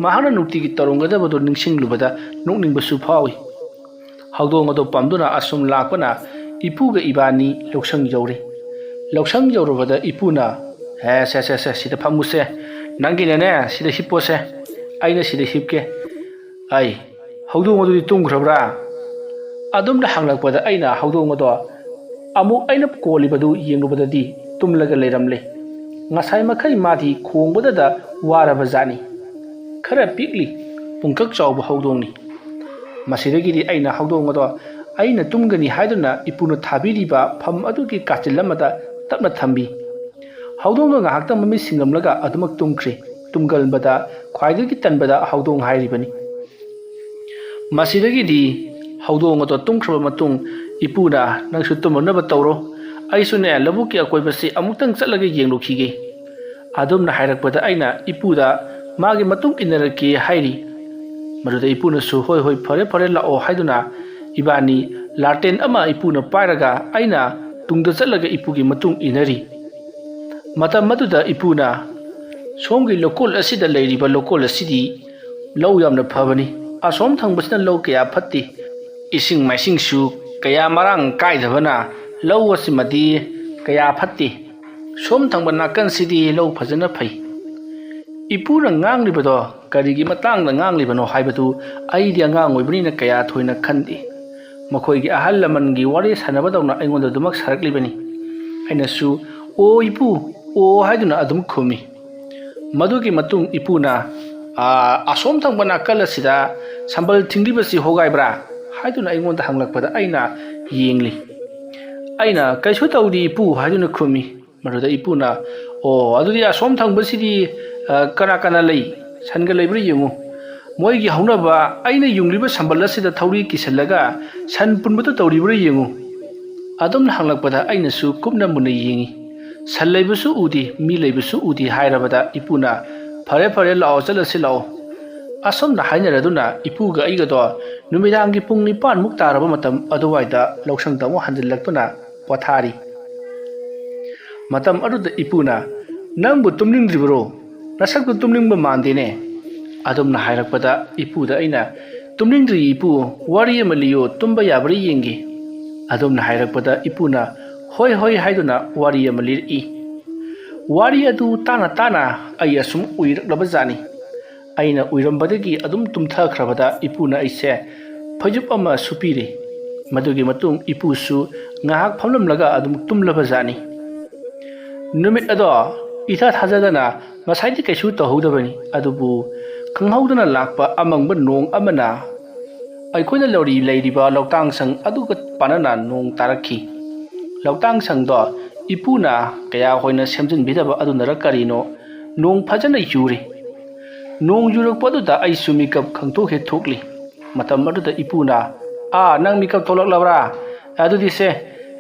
ꯃꯍꯥꯛꯅ ꯅꯨꯡꯇꯤꯒꯤ ꯇꯧꯔꯝꯒꯗꯕꯗꯣ ꯅꯤꯡꯁꯤꯡꯂꯨꯕꯗ ꯅꯣꯛꯅꯤꯡꯕꯁꯨ ꯐꯥꯎꯏ꯫ ꯍꯧꯗꯣꯡ ꯑꯗꯣ ꯄꯝꯗꯨꯅ ꯑꯁꯨꯝ ꯂꯥꯛꯄꯅ ꯏꯄꯨꯒ ꯏꯕꯥꯅꯤ ꯂꯧꯁꯪ ꯌꯧꯔꯦ꯫ ꯂꯧꯁꯪ ꯌꯧꯔꯨꯕꯗ ꯏꯄꯨꯅ, "ꯍꯦ, ꯁꯦ, ꯁꯦ, ꯁꯦ, ꯁꯤꯗ ꯐꯝꯃꯨꯁꯦ꯫ ꯅꯪꯒꯤꯅꯅꯦ, ꯁꯤꯗ ꯍꯤꯞꯄꯣꯁꯦ꯫ ꯑꯩꯅ ꯁꯤꯗ ꯍꯤꯞꯀꯦ꯫" ꯑꯩ, "ꯍꯧꯗꯣꯡ ꯑꯗꯨꯗꯤ ꯇꯨꯝꯈ꯭ꯔꯕ꯭ꯔꯥ?" ꯑꯗꯨꯝꯅ ꯍꯪꯂꯛꯄꯗ ꯑꯩꯅ ꯍꯧꯗꯣꯡ ꯑꯗꯣ ꯑꯃꯨꯛ ꯑꯩꯅ ꯀꯣꯜꯂꯤꯕꯗꯨ ꯌꯦꯡꯂꯨꯕꯗꯗꯤ ꯇꯨꯝꯂꯒ ꯂꯩꯔꯝꯂꯦ꯫ ꯉꯁꯥꯏ ꯃꯈꯩ ꯃꯥꯗꯤ ꯈꯣꯡꯕꯗꯗ ꯋꯥꯔꯕ ꯖꯥꯠꯅꯤ꯫ ꯈꯔ ꯄꯤꯛꯂꯤ, ꯄꯨꯡꯀꯛ ꯆꯥꯎꯕ ꯍꯧꯗꯣꯡꯅꯤ꯫ ꯃꯁꯤꯗꯒꯤꯗꯤ ꯑꯩꯅ ꯍꯧꯗꯣꯡ ꯑꯗꯣ ꯑꯩꯅ ꯇꯨꯝꯒꯅꯤ ꯍꯥꯏꯗꯨꯅ ꯏꯄꯨꯅ ꯊꯥꯕꯤꯔꯤꯕ ꯐꯝ ꯑꯗꯨꯒꯤ ꯀꯥꯆꯤꯜ ꯑꯃꯗ ꯇꯞꯅ ꯊꯝꯕꯤ꯫ ꯍꯧꯗꯣꯡꯗꯣ ꯉꯥꯏꯍꯥꯛꯇꯪ ꯃꯃꯤꯠ ꯁꯤꯡꯂꯝꯂꯒ ꯑꯗꯨꯃꯛ ꯇꯨꯝꯈ꯭ꯔꯦ꯫ ꯇꯨꯝꯒꯟꯕꯗ ꯈ꯭ꯋꯥꯏꯗꯒꯤ ꯇꯟꯕꯗ ꯍꯧꯗꯣꯡ ꯍꯥꯏꯔꯤꯕꯅꯤ꯫ ꯃꯁꯤꯗꯒꯤꯗꯤ ꯍꯧꯗꯣꯡ ꯑꯗꯣ ꯇꯨꯝꯈ꯭ꯔꯕ ꯃꯇꯨꯡ ꯏꯄꯨꯅ, "ꯅꯪꯁꯨ ꯇꯨꯝꯃꯨꯅꯕ ꯇꯧꯔꯣ, ꯑꯩꯁꯨꯅꯦ ꯂꯧꯕꯨꯛꯀꯤ ꯑꯀꯣꯏꯕꯁꯤ ꯑꯃꯨꯛꯇꯪ ꯆꯠꯂꯒ ꯌꯦꯡꯂꯨꯈꯤꯒꯦ"꯫ ꯑꯗꯨꯝꯅ ꯍꯥꯏꯔꯛꯄꯗ ꯑꯩꯅ ꯏꯄꯨꯗ ꯃꯥꯒꯤ ꯃꯇꯨꯡ ꯏꯟꯅꯔꯛꯀꯦ ꯍꯥꯏꯔꯤ꯫ ꯃꯗꯨꯗ ꯏꯄꯨꯅꯁꯨ, "ꯍꯣꯏ, ꯍꯣꯏ, ꯐꯔꯦ, ꯐꯔꯦ, ꯂꯥꯛꯑꯣ" ꯍꯥꯏꯗꯨꯅ ꯏꯕꯥꯅꯤ ꯂꯥꯇꯦꯟ ꯑꯃ ꯏꯄꯨꯅ ꯄꯥꯏꯔꯒ ꯑꯩꯅ ꯇꯨꯡꯗ ꯆꯠꯂꯒ ꯏꯄꯨꯒꯤ ꯃꯇꯨꯡ ꯏꯟꯅꯔꯤ꯫ ꯃꯇꯝ ꯑꯗꯨꯗ ꯏꯄꯨꯅ, "ꯁꯣꯝꯒꯤ ꯂꯧꯀꯣꯜ ꯑꯁꯤꯗ ꯂꯩꯔꯤꯕ ꯂꯧꯀꯣꯜ ꯑꯁꯤꯗꯤ ꯂꯧ ꯌꯥꯝꯅ ꯐꯕꯅꯤ꯫ ꯑꯁꯣꯝ ꯊꯪꯕꯁꯤꯅ ꯂꯧ ꯀꯌꯥ ꯐꯠꯇꯦ꯫ ꯏꯁꯤꯡ ꯃꯥꯏꯁꯤꯡꯁꯨ ꯀꯌꯥ ꯃꯔꯥꯡ ꯀꯥꯏꯗꯕꯅ ꯂꯧ ꯑꯁꯤꯃꯗꯤ ꯀꯌꯥ ꯐꯠꯇꯦ꯫ ꯁꯣꯝ ꯊꯪꯕ ꯅꯥꯀꯟꯁꯤꯗꯤ ꯂꯧ ꯐꯖꯅ ꯐꯩ"꯫ ꯏꯄꯨꯅ ꯉꯥꯡꯂꯤꯕꯗꯣ ꯀꯔꯤꯒꯤ ꯃꯇꯥꯡꯗ ꯉꯥꯡꯂꯤꯕꯅꯣ ꯍꯥꯏꯕꯗꯨ ꯑꯩꯗꯤ ꯑꯉꯥꯡ ꯑꯣꯏꯕꯅꯤꯅ ꯀꯌꯥ ꯊꯣꯏꯅ ꯈꯟꯗꯦ꯫ ꯃꯈꯣꯏꯒꯤ ꯑꯍꯜ ꯂꯃꯟꯒꯤ ꯋꯥꯔꯤ ꯁꯥꯟꯅꯕꯗꯧꯅ ꯑꯩꯉꯣꯟꯗ ꯑꯗꯨꯃꯛ ꯁꯥꯔꯛꯂꯤꯕꯅꯤ꯫ ꯑꯩꯅꯁꯨ, "ꯑꯣ ꯏꯄꯨ, ꯑꯣ" ꯍꯥꯏꯗꯨꯅ ꯑꯗꯨꯝ ꯈꯨꯝꯃꯤ꯫ ꯃꯗꯨꯒꯤ ꯃꯇꯨꯡ ꯏꯄꯨꯅ, "ꯑꯥ, ꯑꯁꯣꯝ ꯊꯪꯕ ꯅꯥꯀꯜ ꯑꯁꯤꯗ ꯁꯝꯕꯜ ꯊꯤꯡꯂꯤꯕꯁꯤ ꯍꯣꯒꯥꯏꯕ꯭ꯔꯥ?" ꯍꯥꯏꯗꯨꯅ ꯑꯩꯉꯣꯟꯗ ꯍꯪꯂꯛꯄꯗ ꯑꯩꯅ ꯌꯦꯡꯂꯤ꯫ ꯑꯩꯅ, "ꯀꯩꯁꯨ ꯇꯧꯗꯦ ꯏꯄꯨ" ꯍꯥꯏꯗꯨꯅ ꯈꯨꯝꯃꯤ꯫ ꯃꯗꯨꯗ ꯏꯄꯨꯅ, "ꯑꯣ, ꯑꯗꯨꯗꯤ ꯑꯁꯣꯝ ꯊꯪꯕꯁꯤꯗꯤ, ꯑ, ꯀꯅꯥ ꯀꯅꯥ ꯂꯩ? ꯁꯟꯒ ꯂꯩꯕ꯭ꯔꯥ ꯌꯦꯡꯉꯨ꯫ ꯃꯣꯏꯒꯤ ꯍꯧꯅꯕ ꯑꯩꯅ ꯌꯨꯡꯂꯤꯕ ꯁꯝꯕꯜ ꯑꯁꯤꯗ ꯊꯧꯔꯤ ꯀꯤꯁꯜꯂꯒ ꯁꯟ ꯄꯨꯟꯕꯗꯨ ꯇꯧꯔꯤꯕ꯭ꯔꯥ ꯌꯦꯡꯉꯨ"꯫ ꯑꯗꯨꯝꯅ ꯍꯪꯂꯛꯄꯗ ꯑꯩꯅꯁꯨ ꯀꯨꯞꯅ ꯃꯨꯟꯅ ꯌꯦꯡꯉꯤ꯫ "ꯁꯟ ꯂꯩꯕꯁꯨ ꯎꯗꯦ, ꯃꯤ ꯂꯩꯕꯁꯨ ꯎꯗꯦ" ꯍꯥꯏꯔꯕꯗ ꯏꯄꯨꯅ, "ꯐꯔꯦ ꯐꯔꯦ, ꯂꯥꯛꯑꯣ, ꯆꯠꯂꯁꯤ ꯂꯥꯛꯑꯣ"꯫ ꯑꯁꯨꯝꯅ ꯍꯥꯏꯅꯔꯗꯨꯅ ꯏꯄꯨꯒ ꯑꯩꯒꯗꯣ ꯅꯨꯃꯤꯗꯥꯡꯒꯤ ꯄꯨꯡ ꯅꯤꯄꯥꯟꯃꯨꯛ ꯇꯥꯔꯕ ꯃꯇꯝ ꯑꯗꯨꯋꯥꯏꯗ ꯂꯧꯁꯪꯗ ꯑꯃꯨꯛ ꯍꯟꯖꯤꯜꯂꯛꯇꯨꯅ ꯄꯣꯊꯥꯔꯤ꯫ ꯃꯇꯝ ꯑꯗꯨꯗ ꯏꯄꯨꯅ, "ꯅꯪꯕꯨ ꯇꯨꯝꯅꯤꯡꯗ꯭ꯔꯤꯕꯔꯣ? ꯅꯁꯛꯇꯨ ꯇꯨꯝꯅꯤꯡꯕ ꯃꯥꯟꯗꯦꯅꯦ"꯫ ꯑꯗꯨꯝꯅ ꯍꯥꯏꯔꯛꯄꯗ ꯏꯄꯨꯗ ꯑꯩꯅ, "ꯇꯨꯝꯅꯤꯡꯗ꯭ꯔꯤ ꯏꯄꯨ, ꯋꯥꯔꯤ ꯑꯃ ꯂꯤꯌꯣ, ꯇꯨꯝꯕ ꯌꯥꯕ꯭ꯔꯥ ꯌꯦꯡꯒꯦ"꯫ ꯑꯗꯨꯝꯅ ꯍꯥꯏꯔꯛꯄꯗ ꯏꯄꯨꯅ, "ꯍꯣꯏ ꯍꯣꯏ" ꯍꯥꯏꯗꯨꯅ ꯋꯥꯔꯤ ꯑꯃ ꯂꯤꯔꯛꯏ꯫ ꯋꯥꯔꯤ ꯑꯗꯨ ꯇꯥꯅ ꯇꯥꯅ ꯑꯩ ꯑꯁꯨꯝ ꯎꯏꯔꯛꯂꯕ ꯖꯥꯠꯅꯤ꯫ ꯑꯩꯅ ꯎꯏꯔꯝꯕꯗꯒꯤ ꯑꯗꯨꯝ ꯇꯨꯝꯊꯈ꯭ꯔꯕꯗ ꯏꯄꯨꯅ ꯑꯩꯁꯦ ꯐꯩꯖꯨꯞ ꯑꯃ ꯁꯨꯞꯄꯤꯔꯦ꯫ ꯃꯗꯨꯒꯤ ꯃꯇꯨꯡ ꯏꯄꯨꯁꯨ ꯉꯥꯏꯍꯥꯛ ꯐꯝꯂꯝꯂꯒ ꯑꯗꯨꯝ ꯇꯨꯝꯂꯕ ꯖꯥꯠꯅꯤ꯫ ꯅꯨꯃꯤꯠ ꯑꯗꯣ ꯏꯊꯥ ꯊꯥꯖꯗꯅ ꯉꯁꯥꯏꯗꯤ ꯀꯩꯁꯨ ꯇꯧꯍꯧꯗꯕꯅꯤ, ꯑꯗꯨꯕꯨ ꯈꯪꯍꯧꯗꯅ ꯂꯥꯛꯄ ꯑꯃꯪꯕ ꯅꯣꯡ ꯑꯃꯅ ꯑꯩꯈꯣꯏꯅ ꯂꯧꯔꯤ ꯂꯩꯔꯤꯕ ꯂꯧꯇꯥꯡ ꯁꯪ ꯑꯗꯨꯒ ꯄꯥꯟꯅꯅ ꯅꯣꯡ ꯇꯥꯔꯛꯈꯤ꯫ ꯂꯧꯇꯥꯡ ꯁꯪꯗꯣ ꯏꯄꯨꯅ ꯀꯌꯥ ꯍꯣꯏꯅ ꯁꯦꯝꯖꯤꯟꯕꯤꯗꯕ ꯑꯗꯨꯅꯔ ꯀꯔꯤꯅꯣ, ꯅꯣꯡ ꯐꯖꯅ ꯌꯨꯔꯤ꯫ ꯅꯣꯡ ꯌꯨꯔꯛꯄ ꯑꯗꯨꯗ ꯑꯩꯁꯨ ꯃꯤꯀꯞ ꯈꯪꯊꯣꯛꯍꯦꯛ ꯊꯣꯛꯂꯤ꯫ ꯃꯇꯝ ꯑꯗꯨꯗ ꯏꯄꯨꯅ, "ꯑꯥ, ꯅꯪ ꯃꯤꯀꯞ ꯊꯣꯛꯂꯛꯂꯕ꯭ꯔꯥ? ꯑꯗꯨꯗꯤ ꯁꯦ,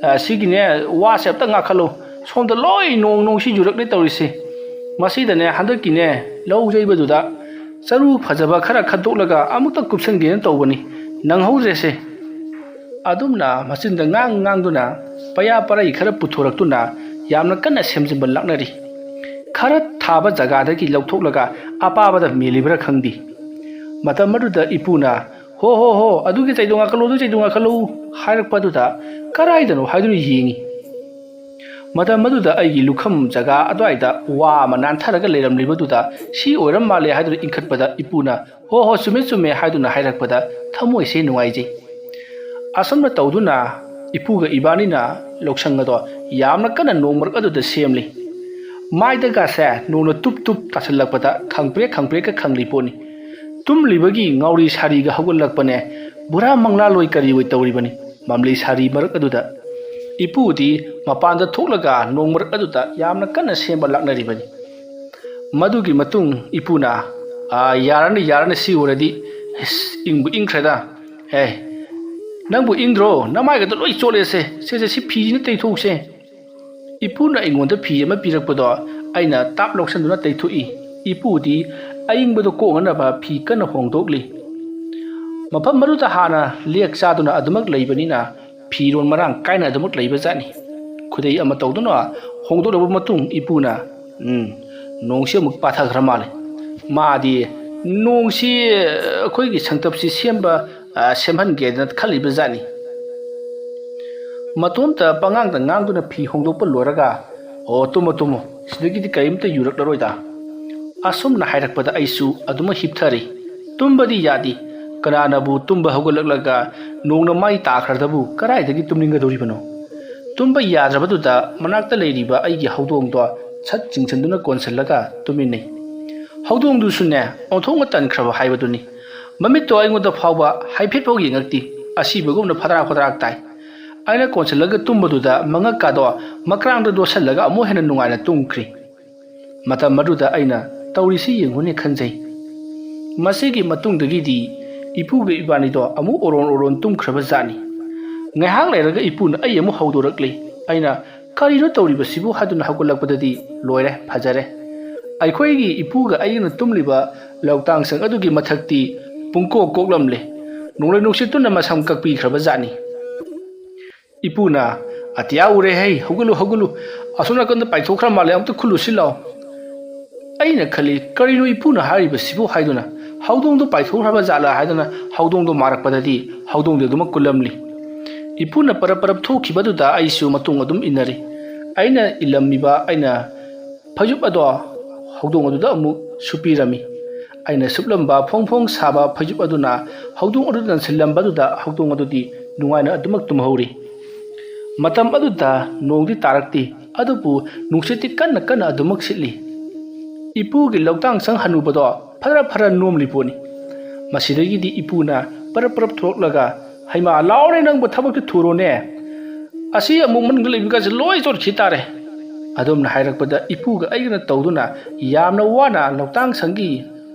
ꯑ, ꯁꯤꯒꯤꯅꯦ, ꯋꯥꯁꯦ ꯑꯝꯇ ꯉꯥꯛꯈꯠꯂꯨ꯫ ꯁꯣꯝꯗ ꯂꯣꯏ ꯅꯣꯡ, ꯅꯣꯡꯁꯤ ꯌꯨꯔꯛꯂꯦ ꯇꯧꯔꯤꯁꯦ꯫ ꯃꯁꯤꯗꯅꯦ, ꯍꯟꯗꯛꯀꯤꯅꯦ, ꯂꯧ ꯌꯩꯕꯗꯨꯗ ꯆꯔꯨ ꯐꯖꯕ ꯈꯔ ꯈꯟꯗꯣꯛꯂꯒ ꯑꯃꯨꯛꯇ ꯀꯨꯞꯁꯟꯒꯦꯅ ꯇꯧꯕꯅꯤ꯫ ꯅꯪꯍꯧꯗ꯭ꯔꯦꯁꯦ"꯫ ꯑꯗꯨꯝꯅ ꯃꯆꯤꯟꯗ ꯉꯥꯡ ꯉꯥꯡꯗꯨꯅ ꯄꯌꯥ ꯄꯔꯩ ꯈꯔ ꯄꯨꯊꯣꯔꯛꯇꯨꯅ ꯌꯥꯝꯅ ꯀꯟꯅ ꯁꯦꯝꯖꯤꯟꯕ ꯂꯥꯛꯅꯔꯤ꯫ ꯈꯔ ꯊꯥꯕ ꯖꯒꯥꯗꯒꯤ ꯂꯧꯊꯣꯛꯂꯒ ꯑꯄꯥꯕꯗ ꯃꯦꯜꯂꯤꯕ꯭ꯔꯥ ꯈꯪꯗꯦ꯫ ꯃꯇꯝ ꯑꯗꯨꯗ ꯏꯄꯨꯅ, "ꯍꯣ ꯍꯣ ꯍꯣ, ꯑꯗꯨꯒꯤ ꯆꯩꯗꯣ ꯉꯥꯛꯈꯠꯂꯨ, ꯑꯗꯨꯒꯤ ꯆꯩꯗꯣ ꯉꯥꯛꯈꯠꯂꯨ" ꯍꯥꯏꯔꯛꯄ ꯑꯗꯨꯗ ꯀꯔꯥꯏꯗꯅꯣ ꯍꯥꯏꯗꯨꯅ ꯌꯦꯡꯉꯤ꯫ ꯃꯇꯝ ꯑꯗꯨꯗ ꯑꯩꯒꯤ ꯂꯨꯈꯝ ꯖꯒꯥ ꯑꯗꯨꯋꯥꯏꯗ ꯋꯥ ꯑꯃ ꯅꯥꯟꯊꯔꯒ ꯂꯩꯔꯝꯂꯤꯕꯗꯨꯗ ꯁꯤ ꯑꯣꯏꯔꯝ ꯃꯥꯜꯂꯦ ꯍꯥꯏꯗꯨꯅ ꯏꯟꯈꯠꯄꯗ ꯏꯄꯨꯅ, "ꯍꯣ ꯍꯣ, ꯆꯨꯝꯃꯦ ꯆꯨꯝꯃꯦ" ꯍꯥꯏꯗꯨꯅ ꯍꯥꯏꯔꯛꯄꯗ ꯊꯃꯣꯏꯁꯦ ꯅꯨꯡꯉꯥꯏꯖꯩ꯫ ꯑꯁꯨꯝꯅ ꯇꯧꯗꯨꯅ ꯏꯄꯨꯒ ꯏꯕꯥꯅꯤꯅ ꯂꯧꯁꯪ ꯑꯗꯣ ꯌꯥꯝꯅ ꯀꯟꯅ ꯅꯣꯡ ꯃꯔꯛ ꯑꯗꯨꯗ ꯁꯦꯝꯂꯤ꯫ ꯃꯥꯏꯗꯒꯁꯦ ꯅꯣꯡꯅ ꯇꯨꯞ ꯇꯨꯞ ꯇꯥꯁꯤꯜꯂꯛꯄꯗ ꯈꯪꯄ꯭ꯔꯦꯛ ꯈꯪꯄ꯭ꯔꯦꯛꯀ ꯈꯪꯂꯤ ꯄꯣꯠꯅꯤ꯫ ꯇꯨꯝꯂꯤꯕꯒꯤ ꯉꯥꯎꯔꯤ ꯁꯥꯔꯤꯒ ꯍꯧꯒꯠꯂꯛꯄꯅꯦ꯫ ꯕꯨꯔꯥ ꯃꯪꯂꯥꯜ ꯑꯣꯏ ꯀꯔꯤ ꯑꯣꯏ ꯇꯧꯔꯤꯕꯅꯤ ꯃꯝꯂꯤ ꯁꯥꯔꯤ ꯃꯔꯛ ꯑꯗꯨꯗ꯫ ꯏꯄꯨꯗꯤ ꯃꯄꯥꯟꯗ ꯊꯣꯛꯂꯒ ꯅꯣꯡ ꯃꯔꯛ ꯑꯗꯨꯗ ꯌꯥꯝꯅ ꯀꯟꯅ ꯁꯦꯝꯕ ꯂꯥꯛꯅꯔꯤꯕꯅꯤ꯫ ꯃꯗꯨꯒꯤ ꯃꯇꯨꯡ ꯏꯄꯨꯅ, "ꯑꯥ, ꯌꯥꯔꯅꯤ, ꯌꯥꯔꯅꯤ, ꯁꯤ ꯑꯣꯏꯔꯗꯤ꯫ ꯏꯁ, ꯏꯪꯕꯨ ꯏꯪꯈ꯭ꯔꯦꯗ꯫ ꯍꯦ, "ꯅꯪꯕꯨ ꯏꯪꯗ꯭ꯔꯣ? ꯅꯃꯥꯏꯒꯗꯣ ꯂꯣꯏ ꯆꯣꯠꯂꯦꯁꯦ꯫ ꯁꯦ, ꯁꯦ, ꯁꯤ ꯐꯤꯁꯤꯅ ꯇꯩꯊꯣꯛꯁꯦ꯫" ꯏꯄꯨꯅ ꯑꯩꯉꯣꯟꯗ ꯐꯤ ꯑꯃ ꯄꯤꯔꯛꯄꯗꯣ ꯑꯩꯅ ꯇꯥꯞ ꯂꯧꯁꯟꯗꯨꯅ ꯇꯩꯊꯣꯛꯏ꯫ ꯏꯄꯨꯗꯤ ꯑꯏꯪꯕꯗꯣ ꯀꯣꯛꯅꯅꯕ ꯐꯤ ꯀꯟꯅ ꯍꯣꯡꯗꯣꯛꯂꯤ꯫ ꯃꯐꯝ ꯑꯗꯨꯗ ꯍꯥꯟꯅ ꯂꯦꯛ ꯆꯥꯗꯨꯅ ꯑꯗꯨꯃꯛ ꯂꯩꯕꯅꯤꯅ ꯐꯤꯔꯣꯜ ꯃꯔꯥꯡ ꯀꯥꯏꯅ ꯑꯗꯨꯃꯛ ꯂꯩꯕꯖꯥꯠꯅꯤ꯫ ꯈꯨꯗꯩ ꯑꯃ ꯇꯧꯗꯨꯅ ꯍꯣꯡꯗꯣꯛꯂꯕ ꯃꯇꯨꯡ ꯏꯄꯨꯅ, "ꯎꯝ, ꯅꯣꯡꯁꯤ ꯑꯃꯨꯛ ꯄꯥꯊꯈ꯭ꯔ ꯃꯥꯜꯂꯦ꯫ ꯃꯥꯗꯤ ꯅꯣꯡꯁꯤ ꯑꯩꯈꯣꯏꯒꯤ ꯁꯪꯇꯞꯁꯤ ꯁꯦꯝꯕ, ꯑ, ꯁꯦꯝꯍꯟꯒꯦꯅ ꯈꯜꯂꯤꯕꯖꯥꯠꯅꯤ꯫" ꯃꯇꯣꯝꯇ ꯄꯉꯥꯡꯗ ꯉꯥꯡꯗꯨꯅ ꯐꯤ ꯍꯣꯡꯗꯣꯛꯄ ꯂꯣꯏꯔꯒ, "ꯑꯣ, ꯇꯨꯝꯃꯣ, ꯇꯨꯝꯃꯣ, ꯁꯤꯗꯒꯤꯗꯤ ꯀꯔꯤꯝꯇ ꯌꯨꯔꯛꯂꯔꯣꯏꯗ꯫" ꯑꯁꯨꯝꯅ ꯍꯥꯏꯔꯛꯄꯗ ꯑꯩꯁꯨ ꯑꯗꯨꯃꯛ ꯍꯤꯞꯊꯔꯤ꯫ ꯇꯨꯝꯕꯗꯤ ꯌꯥꯗꯦ꯫ ꯀꯅꯥꯅꯕꯨ ꯇꯨꯝꯕ ꯍꯧꯒꯠꯂꯛꯂꯒ ꯅꯣꯡꯅ ꯃꯥꯏ ꯇꯥꯈ꯭ꯔꯗꯕꯨ ꯀꯗꯥꯏꯗꯒꯤ ꯇꯨꯝꯅꯤꯡꯒꯗꯧꯔꯤꯕꯅꯣ? ꯇꯨꯝꯕ ꯌꯥꯗ꯭ꯔꯕꯗꯨꯗ ꯃꯅꯥꯛꯇ ꯂꯩꯔꯤꯕ ꯑꯩꯒꯤ ꯍꯧꯗꯣꯡꯗꯣ ꯁꯠ ꯆꯤꯡꯁꯤꯟꯗꯨꯅ ꯀꯣꯟꯁꯤꯜꯂꯒ ꯇꯨꯝꯃꯤꯟꯅꯩ꯫ ꯍꯧꯗꯣꯡꯗꯨꯁꯨꯅꯦ, ꯑꯣꯟꯊꯣꯛꯅ ꯇꯟꯈ꯭ꯔꯕ ꯍꯥꯏꯕꯗꯨꯅꯤ꯫ ꯃꯃꯤꯠꯇꯣ ꯑꯩꯉꯣꯟꯗ ꯐꯥꯎꯕ ꯍꯥꯏꯐꯦꯠꯐꯥꯎ ꯌꯦꯡꯉꯛꯇꯦ꯫ ꯑꯁꯤꯕꯒꯨꯝꯅ ꯐꯗ꯭ꯔꯥꯛ ꯐꯗ꯭ꯔꯥꯛ ꯇꯥꯏ꯫ ꯑꯩꯅ ꯀꯣꯟꯁꯤꯜꯂꯒ ꯇꯨꯝꯕꯗꯨꯗ ꯃꯉꯛꯀꯥꯗꯣ ꯃꯀ꯭ꯔꯥꯡꯗ ꯇꯣꯠꯁꯤꯜꯂꯒ ꯑꯃꯨꯛ ꯍꯦꯟꯅ ꯅꯨꯡꯉꯥꯏꯅ ꯇꯨꯝꯈ꯭ꯔꯤ꯫ ꯃꯇꯝ ꯑꯗꯨꯗ ꯑꯩꯅ ꯇꯧꯔꯤꯁꯤ ꯌꯦꯡꯉꯨꯅꯦ ꯈꯟꯖꯩ꯫ ꯃꯁꯤꯒꯤ ꯃꯇꯨꯡꯗꯒꯤꯗꯤ ꯏꯄꯨꯒ ꯏꯕꯥꯅꯤꯗꯣ ꯑꯃꯨꯛ ꯑꯣꯔꯣꯟ ꯑꯣꯔꯣꯟ ꯇꯨꯝꯈ꯭ꯔꯕ ꯖꯥꯠꯅꯤ꯫ ꯉꯥꯏꯍꯥꯛ ꯂꯩꯔꯒ ꯏꯄꯨꯅ ꯑꯩ ꯑꯃꯨꯛ ꯍꯧꯗꯣꯔꯛꯂꯦ꯫ ꯑꯩꯅ "ꯀꯔꯤꯅꯣ ꯇꯧꯔꯤꯕꯁꯤꯕꯨ?" ꯍꯥꯏꯗꯨꯅ ꯍꯧꯒꯠꯂꯛꯄꯗꯗꯤ ꯂꯣꯏꯔꯦ, ꯐꯖꯔꯦ꯫ ꯑꯩꯈꯣꯏꯒꯤ ꯏꯄꯨꯒ ꯑꯩꯒꯅ ꯇꯨꯝꯂꯤꯕ ꯂꯧꯇꯥꯡꯁꯪ ꯑꯗꯨꯒꯤ ꯃꯊꯛꯇꯤ ꯄꯨꯡꯀꯣꯛ ꯀꯣꯛꯂꯝꯂꯦ꯫ ꯅꯣꯡꯂꯩ ꯅꯨꯡꯁꯤꯠꯇꯨꯅ ꯃꯁꯝ ꯀꯛꯄꯤꯈ꯭ꯔꯕ ꯖꯥꯠꯅꯤ꯫ ꯏꯄꯨꯅ, "ꯑꯇꯤꯌꯥ ꯎꯔꯦ ꯍꯩ, ꯍꯧꯒꯠꯂꯨ, ꯍꯧꯒꯠꯂꯨ, ꯑꯁꯣꯝ ꯅꯥꯀꯟꯗ ꯄꯥꯏꯊꯣꯛꯈ꯭ꯔ ꯃꯥꯜꯂꯦ, ꯑꯝꯇ ꯈꯨꯜꯂꯨꯁꯤ ꯂꯥꯎ꯫" ꯑꯩꯅ ꯈꯜꯂꯤ, "ꯀꯔꯤꯅꯣ ꯏꯄꯨꯅ ꯍꯥꯏꯔꯤꯕꯁꯤꯕꯨ?" ꯍꯥꯏꯗꯨꯅ ꯍꯧꯗꯣꯡꯗꯣ ꯄꯥꯏꯊꯣꯛꯈ꯭ꯔꯕ ꯖꯥꯠꯂꯥ ꯍꯥꯏꯗꯨꯅ ꯍꯧꯗꯣꯡꯗꯣ ꯃꯥꯔꯛꯄꯗꯗꯤ ꯍꯧꯗꯣꯡꯗꯤ ꯑꯗꯨꯃꯛ ꯀꯨꯜꯂꯝꯂꯤ꯫ ꯏꯄꯨꯅ ꯄꯔꯞ ꯄꯔꯞ ꯊꯣꯛꯈꯤꯕꯗꯨꯗ ꯑꯩꯁꯨ ꯃꯇꯨꯡ ꯑꯗꯨꯝ ꯏꯟꯅꯔꯤ꯫ ꯑꯩꯅ ꯏꯜꯂꯝꯃꯤꯕ ꯑꯩꯅ ꯐꯩꯖꯨꯞ ꯑꯗꯣ ꯍꯧꯗꯣꯡ ꯑꯗꯨꯗ ꯑꯃꯨꯛ ꯁꯨꯞꯄꯤꯔꯝꯃꯤ꯫ ꯑꯩꯅ ꯁꯨꯞꯂꯝꯕ ꯐꯣꯡ ꯐꯣꯡ ꯁꯥꯕ ꯐꯩꯖꯨꯞ ꯑꯗꯨꯅ ꯍꯧꯗꯣꯡ ꯑꯗꯨꯗ ꯅꯟꯁꯤꯜꯂꯝꯕꯗꯨꯗ ꯍꯧꯗꯣꯡ ꯑꯗꯨꯗꯤ ꯅꯨꯡꯉꯥꯏꯅ ꯑꯗꯨꯃꯛ ꯇꯨꯝꯍꯧꯔꯤ꯫ ꯃꯇꯝ ꯑꯗꯨꯗ ꯅꯣꯡꯗꯤ ꯇꯥꯔꯛꯇꯦ, ꯑꯗꯨꯕꯨ ꯅꯨꯡꯁꯤꯠꯇꯤ ꯀꯟꯅ ꯀꯟꯅ ꯑꯗꯨꯃꯛ ꯁꯤꯠꯂꯤ꯫ ꯏꯄꯨꯒꯤ ꯂꯧꯇꯥꯡꯁꯪ ꯍꯅꯨꯕꯗꯣ ꯐꯔ ꯐꯔ ꯅꯣꯝꯂꯤ ꯄꯣꯠꯅꯤ꯫ ꯃꯁꯤꯗꯒꯤꯗꯤ ꯏꯄꯨꯅ ꯄꯔꯞ ꯄꯔꯞ ꯊꯣꯛꯂꯛꯂꯒ, "ꯍꯩꯃꯥ, ꯂꯥꯎꯔꯦ ꯅꯪꯕꯨ, ꯊꯕꯛꯇꯨ ꯊꯨꯔꯣꯅꯦ꯫ ꯑꯁꯤ ꯑꯃꯨꯛ ꯃꯅꯨꯡꯗ ꯂꯩꯕꯒꯁꯦ ꯂꯣꯏ ꯆꯣꯠꯈꯤ ꯇꯥꯔꯦ꯫" ꯑꯗꯨꯝꯅ ꯍꯥꯏꯔꯛꯄꯗ ꯏꯄꯨꯒ ꯑꯩꯒꯅ ꯇꯧꯗꯨꯅ ꯌꯥꯝꯅ ꯋꯥꯅ ꯂꯧꯇꯥꯡꯁꯪꯒꯤ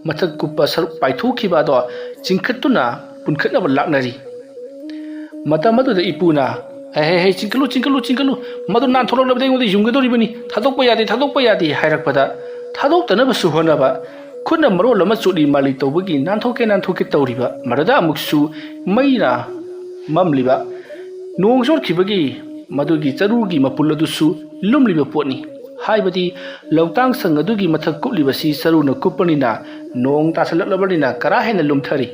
ꯃꯊꯛ ꯀꯨꯞꯄ ꯁꯔꯨꯛ ꯄꯥꯏꯊꯣꯛꯈꯤꯕ ꯑꯗꯣ ꯆꯤꯡꯈꯠꯇꯨꯅ ꯄꯨꯟꯈꯠꯅꯕ ꯂꯥꯛꯅꯔꯤ꯫ ꯃꯇꯝ ꯑꯗꯨꯗ ꯏꯄꯨꯅ, "ꯍꯦ, ꯍꯦ, ꯍꯦ, ꯆꯤꯡꯈꯠꯂꯨ, ꯆꯤꯡꯈꯠꯂꯨ, ꯆꯤꯡꯈꯠꯂꯨ, ꯃꯗꯨ ꯅꯥꯟꯊꯣꯛꯂꯛꯂꯕꯗꯤ ꯑꯩꯉꯣꯟꯗ ꯌꯨꯡꯒꯗꯧꯔꯤꯕꯅꯤ, ꯊꯥꯗꯣꯛꯄ ꯌꯥꯗꯦ, ꯊꯥꯗꯣꯛꯄ ꯌꯥꯗꯦ" ꯍꯥꯏꯔꯛꯄꯗ, ꯊꯥꯗꯣꯛꯇꯅꯕꯁꯨ ꯍꯣꯠꯅꯕ, ꯈꯨꯠꯅ ꯃꯔꯣꯜ ꯑꯃ ꯆꯣꯠꯂꯤ ꯃꯥꯜꯂꯤ ꯇꯧꯕꯒꯤ ꯅꯥꯟꯊꯣꯛꯀꯦ ꯅꯥꯟꯊꯣꯛꯀꯦ ꯇꯧꯔꯤꯕ, ꯃꯗꯨꯗ ꯑꯃꯨꯛꯁꯨ ꯃꯩꯅ ꯃꯝꯂꯤꯕ, ꯅꯣꯡ ꯆꯣꯠꯈꯤꯕꯒꯤ ꯃꯗꯨꯒꯤ ꯆꯔꯨꯒꯤ ꯃꯄꯨꯜ ꯑꯗꯨꯁꯨ ꯂꯨꯝꯂꯤꯕ ꯄꯣꯠꯅꯤ꯫ ꯍꯥꯏꯕꯗꯤ ꯂꯧꯇꯥꯡ ꯁꯪ ꯑꯗꯨꯒꯤ ꯃꯊꯛ ꯀꯨꯞꯂꯤꯕꯁꯤ ꯆꯔꯨꯅ ꯀꯨꯞꯄꯅꯤꯅ, ꯅꯣꯡ ꯇꯥꯁꯜꯂꯛꯂꯕꯅꯤꯅ ꯀꯔꯥ ꯍꯦꯟꯅ ꯂꯨꯝꯊꯔꯤ꯫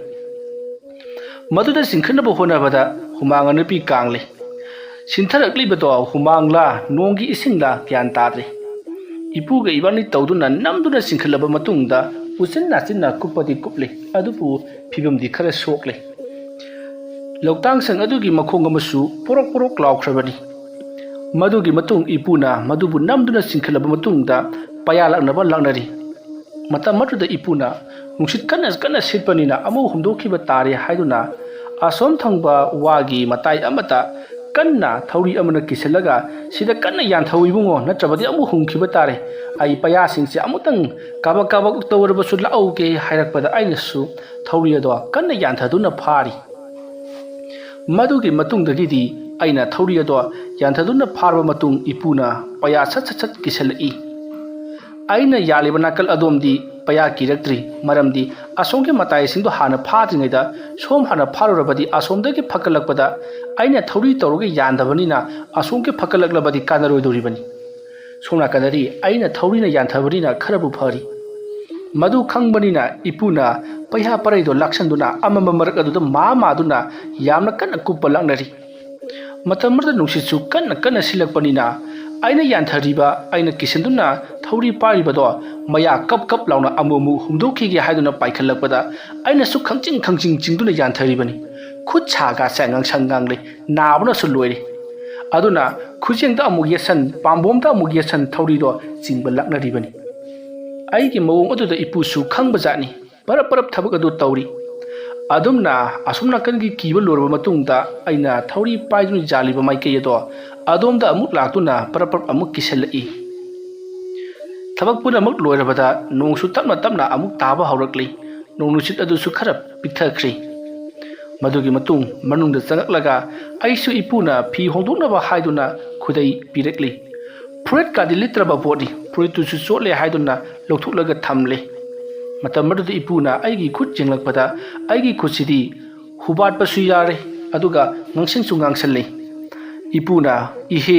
ꯃꯗꯨꯗ ꯆꯤꯡꯈꯠꯅꯕ ꯍꯣꯠꯅꯕꯗ ꯍꯨꯃꯥꯡ ꯑꯅꯞꯄꯤ ꯀꯥꯡꯂꯤ꯫ ꯁꯤꯟꯊꯔꯛꯂꯤꯕꯗꯣ ꯍꯨꯃꯥꯡꯂꯥ ꯅꯣꯡꯒꯤ ꯏꯁꯤꯡꯂꯥ ꯒ꯭ꯌꯥꯟ ꯇꯥꯗ꯭ꯔꯦ꯫ ꯏꯄꯨꯒ ꯏꯕꯥꯅꯤ ꯇꯧꯗꯨꯅ ꯅꯝꯗꯨꯅ ꯆꯤꯡꯈꯠꯂꯕ ꯃꯇꯨꯡꯗ ꯎꯆꯤꯟ ꯅꯥꯆꯤꯟꯅ ꯀꯨꯞꯄꯗꯤ ꯀꯨꯞꯂꯤ, ꯑꯗꯨꯕꯨ ꯐꯤꯕꯝꯗꯤ ꯈꯔ ꯁꯣꯛꯂꯦ꯫ ꯂꯧꯇꯥꯡ ꯁꯪ ꯑꯗꯨꯒꯤ ꯃꯈꯣꯡ ꯑꯃꯁꯨ ꯄꯣꯔꯣꯛ ꯄꯣꯔꯣꯛ ꯂꯥꯎꯈ꯭ꯔꯕꯅꯤ꯫ ꯃꯗꯨꯒꯤ ꯃꯇꯨꯡ ꯏꯄꯨꯅ ꯃꯗꯨꯕꯨ ꯅꯝꯗꯨꯅ ꯆꯤꯡꯈꯠꯂꯕ ꯃꯇꯨꯡꯗ ꯄꯌꯥ ꯂꯥꯛꯅꯕ ꯂꯥꯛꯅꯔꯤ꯫ ꯃꯇꯝ ꯑꯗꯨꯗ ꯏꯄꯨꯅ, "ꯅꯨꯡꯁꯤꯠ ꯀꯟꯅ ꯀꯟꯅ ꯁꯤꯠꯄꯅꯤꯅ ꯑꯃꯨꯛ ꯍꯨꯝꯗꯣꯛꯈꯤꯕ ꯇꯥꯔꯦ" ꯍꯥꯏꯗꯨꯅ ꯑꯁꯣꯝ ꯊꯪꯕ ꯋꯥꯒꯤ ꯃꯇꯥꯏ ꯑꯃꯗ ꯀꯟꯅ ꯊꯧꯔꯤ ꯑꯃꯅ ꯀꯤꯁꯤꯜꯂꯒ, "ꯁꯤꯗ ꯀꯟꯅ ꯌꯥꯟꯊꯧ ꯏꯕꯨꯡꯉꯣ, ꯅꯠꯇ꯭ꯔꯕꯗꯤ ꯑꯃꯨꯛ ꯍꯨꯝꯈꯤꯕ ꯇꯥꯔꯦ꯫ ꯑꯩ ꯄꯌꯥꯁꯤꯡꯁꯦ ꯑꯃꯨꯛꯇꯪ ꯀꯥꯕꯛ ꯀꯥꯕꯛ ꯇꯧꯔꯕꯁꯨ ꯂꯥꯛꯍꯧꯒꯦ" ꯍꯥꯏꯔꯛꯄꯗ, ꯑꯩꯅꯁꯨ ꯊꯧꯔꯤ ꯑꯗꯣ ꯀꯟꯅ ꯌꯥꯟꯊꯗꯨꯅ ꯐꯥꯔꯤ꯫ ꯃꯗꯨꯒꯤ ꯃꯇꯨꯡꯗꯒꯤꯗꯤ ꯑꯩꯅ ꯊꯧꯔꯤ ꯑꯗꯣ ꯌꯥꯟꯊꯗꯨꯅ ꯐꯥꯔꯕ ꯃꯇꯨꯡ, ꯏꯄꯨꯅ ꯄꯌꯥ ꯁꯠ ꯁꯠ ꯁꯠ ꯀꯤꯁꯜꯂꯛꯏ꯫ ꯑꯩꯅ ꯌꯥꯜꯂꯤꯕ ꯅꯥꯀꯜ ꯑꯗꯣꯝꯗꯤ ꯄꯌꯥ ꯀꯤꯔꯛꯇ꯭ꯔꯤ, ꯃꯔꯝꯗꯤ ꯑꯁꯣꯝꯒꯤ ꯃꯇꯥꯏꯁꯤꯡꯗꯣ ꯍꯥꯟꯅ ꯐꯥꯗ꯭ꯔꯤꯉꯩꯗ ꯁꯣꯝ ꯍꯥꯟꯅ ꯐꯥꯔꯨꯔꯕꯗꯤ, ꯑꯁꯣꯝꯗꯒꯤ ꯐꯒꯠꯂꯛꯄꯗ ꯑꯩꯅ ꯊꯧꯔꯤ ꯇꯧꯔꯒ ꯌꯥꯟꯗꯕꯅꯤꯅ, ꯑꯁꯣꯝꯒꯤ ꯐꯒꯠꯂꯛꯂꯕꯗꯤ ꯀꯥꯟꯅꯔꯣꯏꯗꯧꯔꯤꯕꯅꯤ꯫ ꯁꯣꯝ ꯅꯥꯀꯟꯗꯗꯤ ꯑꯩꯅ ꯊꯧꯔꯤꯅ ꯌꯥꯟꯊꯕꯅꯤꯅ ꯈꯔꯕꯨ ꯐꯔꯤ꯫ ꯃꯗꯨ ꯈꯪꯕꯅꯤꯅ ꯏꯄꯨꯅ ꯄꯩꯍꯥ ꯄꯔꯩꯗꯣ ꯂꯥꯛꯁꯟꯗꯨꯅ ꯑꯃꯝꯕ ꯃꯔꯛ ꯑꯗꯨꯗ ꯃꯥ ꯃꯥꯗꯨꯅ ꯌꯥꯝꯅ ꯀꯟꯅ ꯀꯨꯞꯄ ꯂꯥꯛꯅꯔꯤ꯫ ꯃꯇꯝ ꯑꯗꯨꯗ ꯅꯨꯡꯁꯤꯠꯁꯨ ꯀꯟꯅ ꯀꯟꯅ ꯁꯤꯜꯂꯛꯄꯅꯤꯅ, ꯑꯩꯅ ꯌꯥꯟꯊꯔꯤꯕ, ꯑꯩꯅ ꯀꯤꯁꯤꯟꯗꯨꯅ ꯊꯧꯔꯤ ꯄꯥꯏꯔꯤꯕꯗꯣ ꯃꯌꯥ ꯀꯞ ꯀꯞ ꯂꯥꯎꯅ ꯑꯃꯨꯛ ꯑꯃꯨꯛ ꯍꯨꯝꯗꯣꯛꯈꯤꯒꯦ ꯍꯥꯏꯗꯨꯅ ꯄꯥꯏꯈꯠꯂꯛꯄꯗ, ꯑꯩꯅꯁꯨ ꯈꯪꯆꯤꯡ ꯈꯪꯆꯤꯡ ꯆꯤꯡꯗꯨꯅ ꯌꯥꯟꯊꯔꯤꯕꯅꯤ꯫ ꯈꯨꯠ ꯁꯥꯒꯁꯦ ꯉꯥꯡꯁꯪ ꯉꯥꯡꯂꯦ, ꯅꯥꯕꯅꯁꯨ ꯂꯣꯏꯔꯦ꯫ ꯑꯗꯨꯅ ꯈꯨꯖꯦꯡꯗ ꯑꯃꯨꯛ ꯌꯦꯠꯁꯟ, ꯄꯥꯝꯕꯣꯝꯗ ꯑꯃꯨꯛ ꯌꯦꯠꯁꯟ ꯊꯧꯔꯤꯗꯣ ꯆꯤꯡꯕ ꯂꯥꯛꯅꯔꯤꯕꯅꯤ꯫ ꯑꯩꯒꯤ ꯃꯑꯣꯡ ꯑꯗꯨꯗ ꯏꯄꯨꯁꯨ ꯈꯪꯕꯖꯥꯠꯅꯤ꯫ ꯄꯔꯞ ꯄꯔꯞ ꯊꯕꯛ ꯑꯗꯨ ꯇꯧꯔꯤ꯫ ꯑꯗꯨꯝꯅ ꯑꯁꯣꯝ ꯅꯥꯀꯟꯒꯤ ꯀꯤꯕ ꯂꯣꯏꯔꯕ ꯃꯇꯨꯡꯗ, ꯑꯩꯅ ꯊꯧꯔꯤ ꯄꯥꯏꯗꯨꯅ ꯌꯥꯜꯂꯤꯕ ꯃꯥꯏꯀꯩ ꯑꯗꯣ ꯑꯗꯣꯝꯗ ꯑꯃꯨꯛ ꯂꯥꯛꯇꯨꯅ ꯄꯔꯞ ꯄꯔꯞ ꯑꯃꯨꯛ ꯀꯤꯁꯜꯂꯛꯏ꯫ ꯊꯕꯛ ꯄꯨꯝꯅꯃꯛ ꯂꯣꯏꯔꯕꯗ ꯅꯣꯡꯁꯨ ꯇꯞꯅ ꯇꯞꯅ ꯑꯃꯨꯛ ꯇꯥꯕ ꯍꯧꯔꯛꯂꯤ꯫ ꯅꯣꯡ ꯅꯨꯡꯁꯤꯠ ꯑꯗꯨꯁꯨ ꯈꯔ ꯄꯤꯛꯊꯈ꯭ꯔꯦ꯫ ꯃꯗꯨꯒꯤ ꯃꯇꯨꯡ ꯃꯅꯨꯡꯗ ꯆꯪꯂꯛꯂꯒ ꯑꯩꯁꯨ ꯏꯄꯨꯅ ꯐꯤ ꯍꯣꯡꯗꯣꯛꯅꯕ ꯍꯥꯏꯗꯨꯅ ꯈꯨꯗꯩ ꯄꯤꯔꯛꯂꯤ꯫ ꯐꯨꯔꯤꯠꯀꯥꯗꯤ ꯂꯤꯠꯇ꯭ꯔꯕ ꯄꯣꯠꯅꯤ, ꯐꯨꯔꯤꯠꯇꯨꯁꯨ ꯆꯣꯠꯂꯦ ꯍꯥꯏꯗꯨꯅ ꯂꯧꯊꯣꯛꯂꯒ ꯊꯝꯂꯦ꯫ ꯃꯇꯝ ꯑꯗꯨꯗ ꯏꯄꯨꯅ ꯑꯩꯒꯤ ꯈꯨꯠ ꯌꯦꯡꯂꯛꯄꯗ ꯑꯩꯒꯤ ꯈꯨꯠꯁꯤꯗꯤ ꯍꯨꯕꯥꯠꯄꯁꯨ ꯌꯥꯔꯦ, ꯑꯗꯨꯒ ꯉꯥꯡꯁꯪꯁꯨ ꯉꯥꯡꯁꯜꯂꯤ꯫ ꯏꯄꯨꯅ, "ꯏꯍꯦ,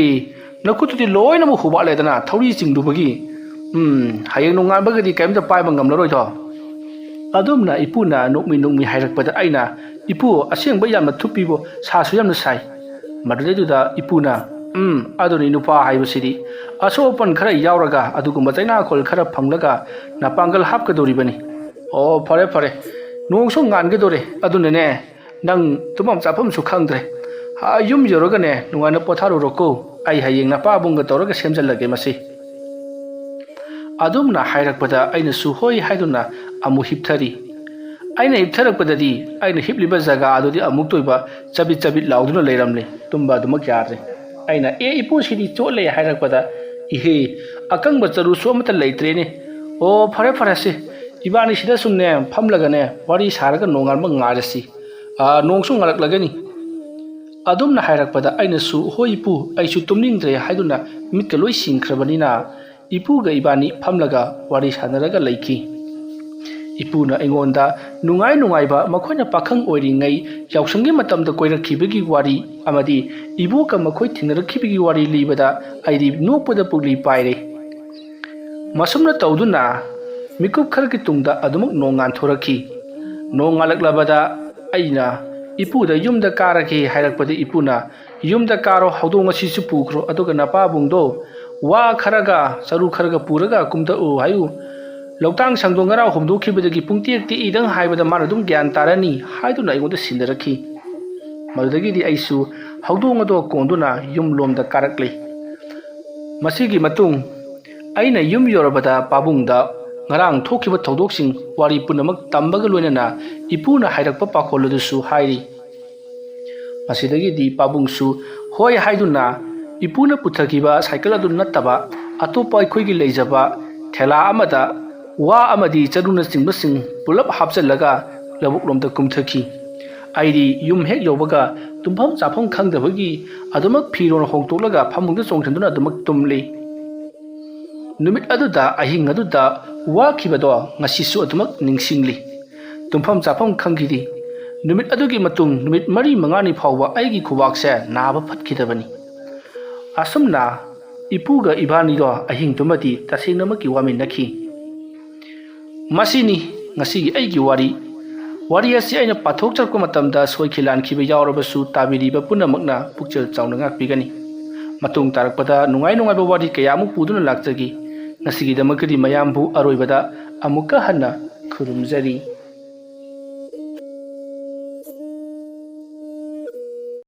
ꯅꯈꯨꯠꯇꯨꯗꯤ ꯂꯣꯏꯅꯃꯛ ꯍꯨꯕꯥꯠꯂꯦꯗꯅ ꯊꯧꯔꯤ ꯆꯤꯡꯂꯨꯕꯒꯤ꯫ ꯎꯝ, ꯍꯌꯦꯡ ꯅꯣꯡꯉꯥꯟꯕꯒꯗꯤ ꯀꯔꯤꯝꯇ ꯄꯥꯏꯕ ꯉꯝꯂꯔꯣꯏꯗꯣ?" ꯑꯗꯨꯝꯅ ꯏꯄꯨꯅ ꯅꯣꯛꯃꯤ ꯅꯣꯛꯃꯤ ꯍꯥꯏꯔꯛꯄꯗ ꯑꯩꯅ, "ꯏꯄꯨ, ꯑꯁꯦꯡꯕ ꯌꯥꯝꯅ ꯊꯨꯞꯄꯤꯕꯣ, ꯁꯥꯁꯨ ꯌꯥꯝꯅ ꯁꯥꯏ"꯫ ꯃꯗꯨꯗꯩꯗꯨꯗ ꯏꯄꯨꯅ, "ꯎꯝ, ꯑꯗꯨꯅꯤ ꯅꯨꯄꯥ ꯍꯥꯏꯕꯁꯤꯗꯤ꯫ ꯑꯁꯣꯛ ꯑꯄꯟ ꯈꯔ ꯌꯥꯎꯔꯒ ꯑꯗꯨꯒꯨꯝꯕ ꯆꯩꯅꯥꯈꯣꯜ ꯈꯔ ꯐꯪꯂꯒ ꯅꯄꯥꯡꯒꯜ ꯍꯥꯞꯀꯗꯧꯔꯤꯕꯅꯤ꯫ ꯑꯣ, ꯐꯔꯦ ꯐꯔꯦ, ꯅꯣꯡꯁꯨ ꯉꯥꯟꯒꯗꯧꯔꯦ, ꯑꯗꯨꯅꯅꯦ ꯅꯪ ꯇꯨꯝꯐꯝ ꯆꯥꯐꯝꯁꯨ ꯈꯪꯗ꯭ꯔꯦ꯫ ꯑꯥ, ꯌꯨꯝ ꯌꯧꯔꯒꯅꯦ ꯅꯨꯡꯉꯥꯏꯅ ꯄꯣꯊꯥꯔꯨꯔꯣꯀꯣ, ꯑꯩ ꯍꯌꯦꯡ ꯅꯄꯥꯕꯨꯡꯒ ꯇꯧꯔꯒ ꯁꯦꯝꯖꯤꯜꯂꯒꯦ ꯃꯁꯤ"꯫ ꯑꯗꯨꯝꯅ ꯍꯥꯏꯔꯛꯄꯗ ꯑꯩꯅꯁꯨ ꯍꯣꯏ ꯍꯥꯏꯗꯨꯅ ꯑꯃꯨꯛ ꯍꯤꯞꯊꯔꯤ꯫ ꯑꯩꯅ ꯍꯤꯞꯊꯔꯛꯄꯗꯗꯤ ꯑꯩꯅ ꯍꯤꯞꯂꯤꯕ ꯖꯒꯥ ꯑꯗꯨꯗꯤ ꯑꯃꯨꯛꯇ ꯑꯣꯏꯕ ꯆꯕꯤꯠ ꯆꯕꯤꯠ ꯂꯥꯎꯗꯨꯅ ꯂꯩꯔꯝꯂꯦ꯫ ꯇꯨꯝꯕ ꯑꯗꯨꯃꯛ ꯌꯥꯗ꯭ꯔꯦ꯫ ꯑꯩꯅ, "ꯑꯦ ꯏꯄꯨ, ꯁꯤꯗꯤ ꯆꯣꯠꯂꯦ" ꯍꯥꯏꯔꯛꯄꯗ, "ꯏꯍꯦ, ꯑꯀꯪꯕ ꯆꯔꯨꯁꯨ ꯑꯃꯠꯇ ꯂꯩꯇ꯭ꯔꯦꯅꯦ꯫ ꯑꯣ, ꯐꯔꯦ ꯐꯔꯦꯁꯦ, ꯏꯕꯥꯅꯤ ꯁꯤꯗ ꯁꯨꯝꯅꯦ ꯐꯝꯂꯒꯅꯦ ꯋꯥꯔꯤ ꯁꯥꯔꯒ ꯅꯣꯡꯉꯥꯟꯕ ꯉꯥꯏꯔꯁꯤ꯫ ꯑꯥ, ꯅꯣꯡꯁꯨ ꯉꯥꯜꯂꯛꯂꯒꯅꯤ"꯫ ꯑꯗꯨꯝꯅ ꯍꯥꯏꯔꯛꯄꯗ ꯑꯩꯅꯁꯨ, "ꯍꯣꯏ ꯏꯄꯨ, ꯑꯩꯁꯨ ꯇꯨꯝꯅꯤꯡꯗ꯭ꯔꯦ" ꯍꯥꯏꯗꯨꯅ ꯃꯤꯠꯀ ꯂꯣꯏ ꯁꯤꯡꯈ꯭ꯔꯕꯅꯤꯅ ꯏꯄꯨꯒ ꯏꯕꯥꯅꯤ ꯐꯝꯂꯒ ꯋꯥꯔꯤ ꯁꯥꯟꯅꯔꯒ ꯂꯩꯈꯤ꯫ ꯏꯄꯨꯅ ꯑꯩꯉꯣꯟꯗ ꯅꯨꯡꯉꯥꯏ ꯅꯨꯡꯉꯥꯏꯕ ꯃꯈꯣꯏꯅ ꯄꯥꯈꯪ ꯑꯣꯏꯔꯤꯉꯩ ꯌꯥꯎꯁꯪꯒꯤ ꯃꯇꯝꯗ ꯀꯣꯏꯔꯛꯈꯤꯕꯒꯤ ꯋꯥꯔꯤ ꯑꯃꯗꯤ ꯏꯕꯣꯛꯀ ꯃꯈꯣꯏ ꯊꯦꯡꯅꯔꯛꯈꯤꯕꯒꯤ ꯋꯥꯔꯤ ꯂꯤꯕꯗ ꯑꯩꯗꯤ ꯅꯣꯛꯄꯗ ꯄꯨꯛꯂꯤ ꯄꯥꯏꯔꯦ꯫ ꯃꯁꯨꯝꯅ ꯇꯧꯗꯨꯅ ꯃꯤꯀꯨꯞ ꯈꯔꯒꯤ ꯇꯨꯡꯗ ꯑꯗꯨꯃꯛ ꯅꯣꯡ ꯉꯥꯟꯊꯣꯔꯛꯈꯤ꯫ ꯅꯣꯡ ꯉꯥꯜꯂꯛꯂꯕꯗ ꯑꯩꯅ ꯏꯄꯨꯗ ꯌꯨꯝꯗ ꯀꯥꯔꯒꯦ ꯍꯥꯏꯔꯛꯄꯗ ꯏꯄꯨꯅ, "ꯌꯨꯝꯗ ꯀꯥꯔꯣ, ꯍꯧꯗꯣꯡ ꯑꯁꯤꯁꯨ ꯄꯨꯈ꯭ꯔꯣ, ꯑꯗꯨꯒ ꯅꯄꯥꯕꯨꯡꯗꯣ ꯋꯥ ꯈꯔꯒ ꯆꯔꯨ ꯈꯔꯒ ꯄꯨꯔꯒ ꯀꯨꯝꯊꯛꯎ ꯍꯥꯏꯌꯨ꯫ ꯂꯧꯇꯥꯡ ꯁꯪꯗꯣ ꯉꯔꯥꯡ ꯍꯣꯝꯗꯣꯛꯈꯤꯕꯗꯒꯤ ꯄꯨꯡꯇꯦꯛ ꯇꯦꯛꯏꯗꯪ ꯍꯥꯏꯕꯗ ꯃꯥꯅ ꯑꯗꯨꯝ ꯒ꯭ꯌꯥꯟ ꯇꯥꯔꯅꯤ" ꯍꯥꯏꯗꯨꯅ ꯑꯩꯉꯣꯟꯗ ꯁꯤꯟꯅꯔꯛꯈꯤ꯫ ꯃꯗꯨꯗꯒꯤꯗꯤ ꯑꯩꯁꯨ ꯍꯧꯗꯣꯡ ꯑꯗꯣ ꯀꯣꯟꯗꯨꯅ ꯌꯨꯝꯂꯣꯝꯗ ꯀꯥꯔꯛꯂꯤ꯫ ꯃꯁꯤꯒꯤ ꯃꯇꯨꯡ ꯑꯩꯅ ꯌꯨꯝ ꯌꯧꯔꯕꯗ ꯄꯥꯕꯨꯡꯗ ꯉꯔꯥꯡ ꯊꯣꯛꯈꯤꯕ ꯊꯧꯗꯣꯛꯁꯤꯡ ꯋꯥꯔꯤ ꯄꯨꯝꯅꯃꯛ ꯇꯝꯕꯒ ꯂꯣꯏꯅꯅ ꯏꯄꯨꯅ ꯍꯥꯏꯔꯛꯄ ꯄꯥꯈꯣꯜ ꯑꯗꯨꯁꯨ ꯍꯥꯏꯔꯤ꯫ ꯃꯁꯤꯗꯒꯤꯗꯤ ꯄꯥꯕꯨꯡꯁꯨ ꯍꯣꯏ ꯍꯥꯏꯗꯨꯅ ꯏꯄꯨꯅ ꯄꯨꯊꯈꯤꯕ ꯁꯥꯏꯀꯜ ꯑꯗꯨ ꯅꯠꯇꯕ ꯑꯇꯣꯞꯄ ꯑꯩꯈꯣꯏꯒꯤ ꯂꯩꯖꯕ ꯊꯦꯂꯥ ꯑꯃꯗ ꯋꯥ ꯑꯃꯗꯤ ꯆꯔꯨꯅꯆꯤꯡꯕꯁꯤꯡ ꯄꯨꯂꯞ ꯍꯥꯞꯆꯤꯜꯂꯒ ꯂꯧꯕꯨꯛꯂꯣꯝꯗ ꯀꯨꯝꯊꯈꯤ꯫ ꯑꯩꯗꯤ ꯌꯨꯝ ꯍꯦꯛ ꯌꯧꯕꯒ ꯇꯨꯝꯐꯝ ꯆꯥꯐꯝ ꯈꯪꯗꯕꯒꯤ ꯑꯗꯨꯃꯛ ꯐꯤꯔꯣꯜ ꯍꯣꯡꯗꯣꯛꯂꯒ ꯐꯃꯨꯡꯗ ꯆꯣꯡꯁꯤꯟꯗꯨꯅ ꯑꯗꯨꯃꯛ ꯇꯨꯝꯂꯤ꯫ ꯅꯨꯃꯤꯠ ꯑꯗꯨꯗ, ꯑꯍꯤꯡ ꯑꯗꯨꯗ ꯋꯥꯈꯤꯕꯗꯣ ꯉꯁꯤꯁꯨ ꯑꯗꯨꯃꯛ ꯅꯤꯡꯁꯤꯡꯂꯤ꯫ ꯇꯨꯝꯐꯝ ꯆꯥꯐꯝ ꯈꯪꯈꯤꯗꯦ꯫ ꯅꯨꯃꯤꯠ ꯑꯗꯨꯒꯤ ꯃꯇꯨꯡ ꯅꯨꯃꯤꯠ ꯃꯔꯤ ꯃꯉꯥꯅꯤ ꯐꯥꯎꯕ ꯑꯩꯒꯤ ꯈꯨꯕꯥꯛꯁꯦ ꯅꯥꯕ ꯐꯠꯈꯤꯗꯕꯅꯤ꯫ ꯑꯁꯨꯝꯅ ꯏꯄꯨꯒ ꯏꯕꯥꯅꯤꯗꯣ ꯑꯍꯤꯡꯗꯨꯃꯗꯤ ꯇꯁꯦꯡꯅꯃꯛꯀꯤ ꯋꯥꯃꯤꯟꯅꯈꯤ꯫ ꯃꯁꯤꯅꯤ ꯉꯁꯤꯒꯤ ꯑꯩꯒꯤ ꯋꯥꯔꯤ꯫ ꯋꯥꯔꯤ ꯑꯁꯤ ꯑꯩꯅ ꯄꯥꯊꯣꯛꯆꯔꯛꯄ ꯃꯇꯝꯗ ꯁꯣꯏꯈꯤ ꯂꯥꯟꯈꯤꯕ ꯌꯥꯎꯔꯕꯁꯨ ꯇꯥꯕꯤꯔꯤꯕ ꯄꯨꯝꯅꯃꯛꯅ ꯄꯨꯛꯆꯦꯜ ꯆꯥꯎꯅ ꯉꯥꯛꯄꯤꯒꯅꯤ꯫ ꯃꯇꯨꯡ ꯇꯥꯔꯛꯄꯗ ꯅꯨꯡꯉꯥꯏ ꯅꯨꯡꯉꯥꯏꯕ ꯋꯥꯔꯤ ꯀꯌꯥ ꯑꯃꯨꯛ ꯄꯨꯗꯨꯅ ꯂꯥꯛꯆꯒꯦ꯫ ꯉꯁꯤꯒꯤꯗꯃꯛꯇꯗꯤ ꯃꯌꯥꯝꯕꯨ ꯑꯔꯣꯏꯕꯗ ꯑꯃꯨꯛꯀ ꯍꯟꯅ ꯈꯨꯔꯨꯝꯖꯔꯤ꯫